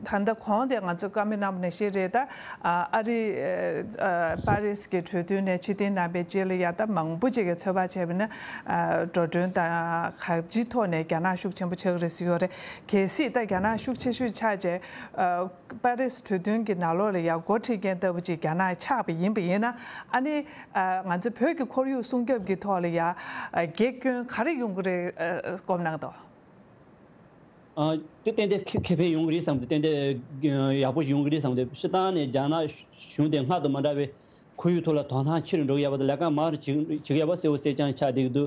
ཨ་ད་ལྟ་གོང་དེ་ང་ཚོ་བཀའ་མོལ་གནང་བ་ནང་བཞིན་རེད། ད་ཨ་ཨ་རི་ཨ་ཨ་པ་རིས་ཀྱི་གྲོས་མཐུན་ནས་ཕྱིར་འཐེན་གནང་བའི་རྗེས་ལ་ཡ། ད་མང་པོ་ཅིག་གིས་ཚོད་དཔག་བྱས་པ་ན། ཨ་འགྲོ་གྲོན་དང་ག་ཅིའི་ཐོག་ནས་རྒྱ་ནག་ཤུགས་ཆེན་པོ་ཆགས་ཀྱི་རེད་ཟེར་ཡོད་རེད། གལ་སྲིད་ད་རྒྱ་ནག་ཤུགས་ཆེ་ཤོས་ཆགས་རྗེས། ཨ་པ་རིས་གྲོས་མཐུན་གྱི་ནང་ལོགས་ལ་ཡ་འགོ་ཁྲིད་མཁན་ལྟ་བུ་ཅིག་རྒྱ་ནག་ཆགས་པ་ཡིན་པ་ཡིན་ན། ཨ་ནི་ཨ་ང་ཚོ་བོད་ཀྱི་ཁོར་ཡུག་སྲུང་སྐྱོབ་ཀྱི་ཐོག་ལ་ཡ་ཨ་དགེ་སྐྱོན་ག་རེ་ཡོང་གི་རེད། ཨ་སྐོམ་གནང་དོ། ཨ་དེ་ཏན་ཏན་ཁེ་ཁེ་ཕན་ཡོང་གི་རེད་བསམ་སྟེ། ཏན་ཏན་ཡག་པོ་ཞིག་ཡོང་གི་རེད་བསམ་སྟེ། སྤྱིར་བཏང་ནས་རྒྱ་ནག་གཞུང་དེ་སྔར་དང་མ་འདྲ་བའི་ཁོར་ཡུག་ཐོག་ལ་དོ་སྣང་ཆེ་རུ་འགྲོ་གི་ཡོད་པ་དང་། ལས་ཀ་མང་རུ་བྱེད་བྱེད་ཀྱི་ཡོད་པ་གསལ་པོ་གསལ་རྐྱང་ཆགས་བསྡད་ཀྱི་འདུག་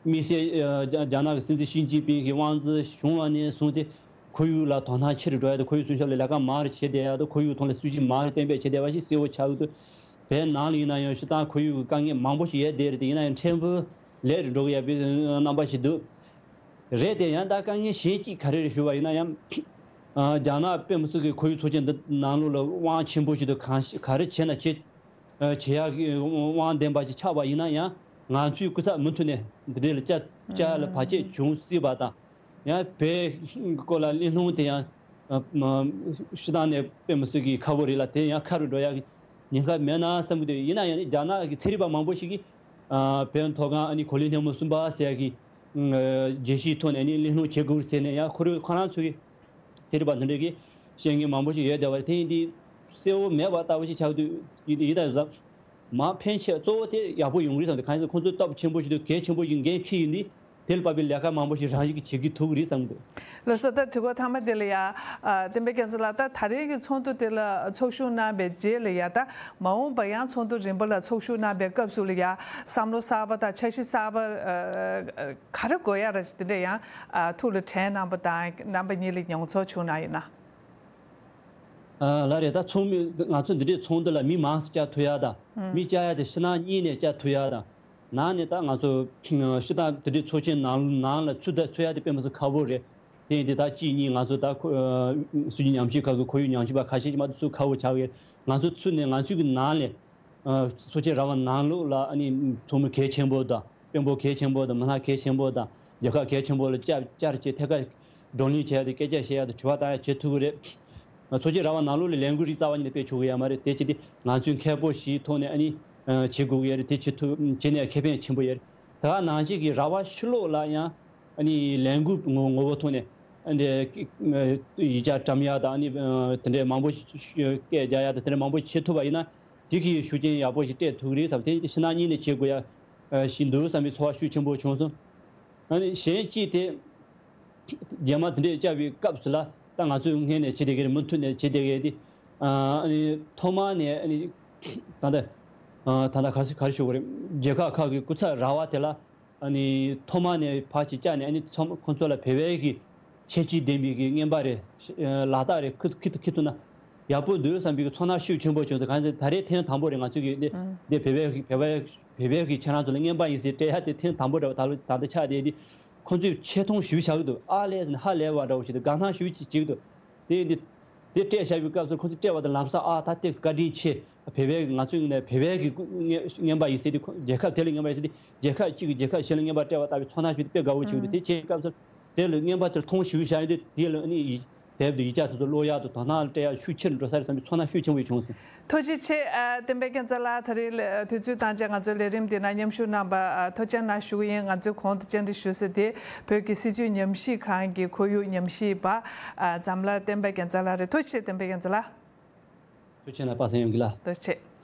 དམིགས་བསལ་ཨ་རྒྱ་རྒྱ་ནག་གི་སྲིད་འཛིན་ཞི་ཅིན་ཕིང་གིས་དབང་འཛིན་བྱུང་བ་ནས་བཟུང་སྟེ། ཁོར་ཡུག་ལ་དོ་སྣང་ཆེ་རུ་འགྲོ་ཡ་དང་། ཁོར་ཡུག་སྲུང་སྐྱོབ་ལ་ལས་ཀ་མང་རུ་བྱེད་བསྡད་ཡ་དང་། ཁོར་ཡུག་ཐོག་ལ་སྲིད་ཇུས་མང་རུ་གཏན་འབེབས་བྱེད་བསྡད་པ་ཞིག་གསལ་པོ་ཆགས་ཀྱི་འདུག་བོད་ནང་ལ་ཡིན་ན་ཡང་སྤྱིར་བཏང་ཁོར་ཡུག་གི་དཀའ་ངལ་མང་པོ་ཞིག་ཡོད་བསྡད་རེད་དེ། ཡིན་ན་ཡང་ཕྲན་བུ་ལེགས་རུ་འགྲོ་གི་ཡོད་པའི་རྣམ་པ་ཞིག་འདུག་རེད་དེ། ཡང་ད་དཀའ་ངལ་གཞན་གཅིག་ག་རེ་རེད་ཞུ་བ་ཡིན་ན། ཡང་ཨ་རྒྱ་ནག་དཔེ་མི་སྲིད་ཀྱི་ཁོར་ཡུག་ཚོགས་ཆེན་འདི་ནང་ལོགས་ལ་དབང་ཆེན་པོ་ཞིག་འདུག་གང་ཞིག་ག་རེ་བྱས་ན་བྱེད་ཨ་བྱེད་ཡག་གི་དབང་ལྡན་པ་ཞིག་ཆགས་པ་ཡིན་ན། ཡང་ང་ཚོའི་སྐུ་ཚབ་མུ་མཐུད་ནས་འདི་འདྲ་ལ་བཅར་བཅར་ཡ་ལ་བར་ཆད་བྱུང་སྲིད་པ་དང་། ཡང་བོད་སྐོར་ལ་གླེང་སློང་དེ་ཡང་ཨ་མ་སྤྱིར་བཏང་ནས་དཔེ་མི་སྲིད་ཀྱི་ཁག་པོ་རེད་ལ། དེ་ཡང་ཁ་རུ་འགྲོ་ཡག་གི་ཉེན་ཁ་མེད་ན་བསམ་གྱི་འདུག་ཡིན་ན་ཡང་རྒྱ་ནག་གི་ཚན་རིག་པ་མང་པོ་ཞིག་གིས་ཨ་བོད་མཐོ་སྒང་ཨ་ནི་གོ་ལའི་སྣེ་མོ་གསུམ་པ་ཟེར་ཡག་གི་ཨ་བརྗོད་གཞིའི་ཐོག་ནས་ཨ་ནི་གླེང་སློང་བྱེད་དགོས་ཟེར་ནས། ཡང་ཁོ་རང་ཁོ་རང་ཚོ་གི་ཚན་རིག་པ་དེ་འདྲ་གི་བཤད་མཁན་མང་པོ་ཞིག་ཡོད་བསྡད་པ་རེད། དེ་ཡིན་དུས་གསལ་པོ་མེད་པ་ལྟ་བུ་ཞིག་ཆགས་དུས་ཡིན་ཡིན་ད་ཡོད་ཙང་། མ་ཕན་ཆད་གཙོ་བོ་དེ་ཡག་པོ་ཡོང་གི་རེད་བསམ་སྟེ། གང་ཡིན་ཟེར་ན་ཁོང་ཚོའི་སྟོབས་ཆེན་པོ་ཞིག་དང་གལ་ཆེན་པོ་ཞིག་འགན་འཁྱེར་ཡོད་དུས། དེ་ལ་བབས་པའི་ལས་ཀ་མང་པོ་ཞིག་རང་བཞིན་གྱིས་བྱེད་ཀྱི་ཐུབ་ཀྱི་རེད་བསམ་གྱི་འདུག་ལགས་སོ། ད་དྲི་བ་མཐའ་མ་དེ་ལ་ཡ། ཨ་བསྟན་པའི་རྒྱལ་མཚན་ལགས། ད་ད་རེས་ཀྱི་ཚོགས་འདུ་དེ་ལ་ཚོགས་ཞུགས་གནང་བའི་རྗེས་ལ་ཡ། ད་མ་འོངས་པ་ཡང་ཚོགས་འདུ་རིམ་པ་ལ་ཚོགས་ཞུགས་གནང་བའི་སྐབས་སུ་ལ་ཡ། བསམ་བློ་གསར་པ་དང་འཆར་གཞི་གསར་པ་ཨ་ག་རེ་དགོས་ཡ་རེད། དེ་འདྲ་ཡང་ཨ་ཐུགས་ལ་དྲན་གནང་པ་དང་། རྣམ་པ་གཉིས་ལ་མྱོང་ཚོར་བྱུང་ན་ཡིན་ན། ཨ་ལགས་རེད། ད་ཚོགས་མི་ང་ཚོ་འདི་འདྲའི་ཚོགས་འདུ་ལ་མི་མང་ཙམ་བཅར་ཐུབ་ཡ་དང་། མི་བཅར་ཡ་དེ་ཕྱི་ནང་གཉིས་ནས་བཅར་ཐུབ་ཡ་དང་། ནང་ནས་ད་ང་ཚོ་སྤྱིར་བཏང་དེ་འདྲའི་ཚོགས་ཆེན་ནང་ནང་ལ་ཚུད་ད་ཚུད་ཡ་དེ་དཔེ་མི་སྲིད་ཁག་པོ་རེད། དེ་ཡིན་དུས་ད་གཅིག་གཉིས་ང་ཚོ་ད་ཁོ་ཨ་སྲིད་ཇུས་ཉམས་ཞིབ་ཁང་གི་ཁོར་ཡུག་ཉམས་ཞིབ་པ་ཁ་ཤས་ཀྱིས་མ་གཏོགས་ཚུད་ཁག་པོ་ཆགས་ཀྱི་རེད། ང་ཚོ་ཚུད་ནས་ང་ཚོའི་གི་ནང་ལས་ཨ་ཚོགས་ཆེན་ར་བ་ནང་ལོགས་ལ་ཨ་ནི་ཚོགས་མི་གལ་ཆེན་པོ་དང་། དཔོན་པོ་གལ་ཆེན་པོ་དང་། མི་སྣ་གལ་ཆེན་པོ་དང་། རྒྱལ་ཁབ་གལ་ཆེན་པོ་ལ་བཅར་བཅར་བྱས་ཐད་ཀར་བགྲོ་གླེང་བྱས་ཏེ་སྐད་ཆ་བཤད་ཡ་དང་དྲི་བ་བཏང་ཡ་བྱེད་ཐུབ་ཀྱི་རེད། ང་ཚོགས་ཆེན་ར་བ་ནང་ལོགས་ལ་ལས་འགུལ་རིགས་རྩ་བ་ཉིད་ནས་སྤེལ་ཆོག་གི་ཡོད་མ་རེད། དེ་བྱས་ཏེ་ང་ཚོས་མཁས་པོ་ཞིག་ཐོག་ནས་ཨ་ནི་ཨ་བྱེད་དགོས་ཀྱི་ཡོད་རེད། དེ་བྱེད་ཐུབ་བྱས་ནས་ཁེ་ཕན་ཆེན་པོ་ཡོད་རེད། ད་ག་ནང་བཞིན་གྱི་ར་བ་ཕྱི་ལོགས་ལ་ཡང་ཨ་ནི་ལས་འགུལ་ངོ་ངོ་བོ་ཐོག་ནས་ཨ་ནི་ཡིག་ཆ་བཀྲམ་ཡ་དང་། ཨ་ནི་དེ་འདྲའི་མང་པོ་ཞིག་སྐད་རྒྱག་ཡ་དང་། དེ་འདྲའི་མང་པོ་བྱེད་ཐུབ་པ་ཡིན་ན། དེ་གི་ཤུགས་རྐྱེན་ཡག་པོ་ཞིག་སྤྲད་ཐུབ་ཀྱི་རེད་བསམ། དེ་ཕྱི་ནང་གཉིས་ནས་བྱེད་དགོས་ཡ་ཞིག་འདུག་བསམ་པའི་ཚོར་བ་ཤུགས་ཆེན་པོ་བྱུང་སོང་། ཨ་ནི་གཞན་གཅིག་དེ། རྗེས་མ་དེ་འདྲས་བཅར་བའི་སྐབས་སུ་ལ་ད་ང་ཚོའི་སྔོན་ནས་བྱེད་བསྡད་མཁན་རེད། མུ་མཐུད་ནས་བྱེད་བསྡད་མཁན་དེ། ཨ་ནི་ཐོག་མ་ནས་ཨ་ནི་ད་ལྟ་ད་ལྟ་ག་རེ་ག་རེ་ཞུ་དགོས་རེད། རྒྱལ་ཁབ་ཁག་གི་སྐུ་ཚབ་ར་བ་དེ་ལ་ཨ་ནི་ཐོག་མ་ནས་ཕར་ཅིག་བཅར་ནས། ཨ་ནི་ཚང་མ་ཁོང་ཚོ་ལ་བོད་པའི་གི་ཁྱད་ཆོས་ལྡན་པའི་གི་རྔན་པ་རེ་ལག་རྟགས་རེ་ཁུར་ཁུར་ཁུར་ཐུབ་ན་ཡག་པོ་འདུག་བསམ་པའི་གི་ཚོར་སྣང་ཤུགས་ཆེན་པོ་བྱུང་སོང་། གང་ཟེར་ད་རེས་ཐེངས་དང་པོ་རེད། ང་ཚོ་གི་འདི་འདི་བོད་པའི་གི་བོད་པའི་བོད་པའི་གི་ཁྱེད་རང་ཚོ་ལ་རྔན་པ་ཡིན་ཟེར་སྤྲད་ཡ་དེ་ཐེངས་དང་པོ་རེད་པ། ད་ལོ་ད་ལྟ་ཆགས་བསྡད་དེ། ཁོང་ཚོས་ཆེ་མཐོང་ཞེ་པོ་བཞག་གི་འདུག་ཨ་ལས་ཟེར་ནས་ཧ་ལས་པ་འདྲ་བོ་ཞིག་འདུག་དགའ་སྣང་ཞེ་པོ་ཅིག་བྱེད་ཀྱི་འདུག་དེ་འདི་དེ་སྤྲད་བཞག་པའི་སྐབས་སུ་ཁོང་ཚོས་སྤྲད་པ་དང་ལམ་སང་ཨ་ད་དེ་བཀའ་དྲིན་ཆེ། བོད་པའི་ང་ཚོའི་ནས་བོད་པའི་གི་རྔན་རྔན་པ་ཡིན་ཟེར་དུས། ཁོ་རྒྱལ་ཁབ་དེ་ལ་རྔན་པ་ཡིན་ཟེར་དུས། རྒྱལ་ཁབ་གཅིག་གིས་རྒྱལ་ཁབ་གཞན་ལ་རྔན་པ་སྤྲད་པ་ལྟ་བུའི་ཚོར་སྣང་ཞིག་དཔེ་དགའ་བོ་བྱེད་ཀྱི་འདུག་དེ་བྱེད་སྐབས་སུ་དེ་ལ་རྔན་པ་དེར་མཐོང་ཞེ་པོ་བཞག་ཡོད་དུས། དེ་ལ་ནི་ཡིད་ དེབ་དེ་ཡིག་ཆ་དེ་ཚོ་ཀློག་ཡག་དང་དོ་སྣང་སྤྲད་ཡག་ཤུགས་ཆེ་རུ་འགྲོ་ས་རེད་བསམ་པའི་ཚོར་སྣང་ཤུགས་ཆེན་པོ་ཞིག་བྱུང་སོང་། ཐུགས་རྗེ་ཆེ། ཨ། བསྟན་པའི་རྒྱལ་མཚན་ལགས། ད་རེས་ལ་དུས་ཚོད་བཏང་བྱས་ང་ཚོའི་ལས་རིམ་འདི་ནང་མཉམ་ཞུགས་གནང་བར། ཨ། ཐུགས་རྗེ་གནང་ཞུ་གི་ཡིན། ང་ཚོས་གོང་དུ་བཅར་འདྲི་ཞུ་ས་དེ་བོད་ཀྱི་སྲིད་བྱུས་ཉམས་ཞིབ་ཁང་གི་ཁོར་ཡུག་ཉམས་ཞིབ་པ། ཨ། འཛམ་ལྷ་བསྟན་པའི་རྒྱལ་མཚན་ལགས་རེད། ཐུགས་རྗེ་ཆེ་བསྟན་པའི་རྒྱལ་མཚན་ལགས། ཐུགས་རྗེ་ཆེ་ལགས། པ་སངས་ཡོང་གི་ལགས། ཐུགས་རྗེ་ཆེ།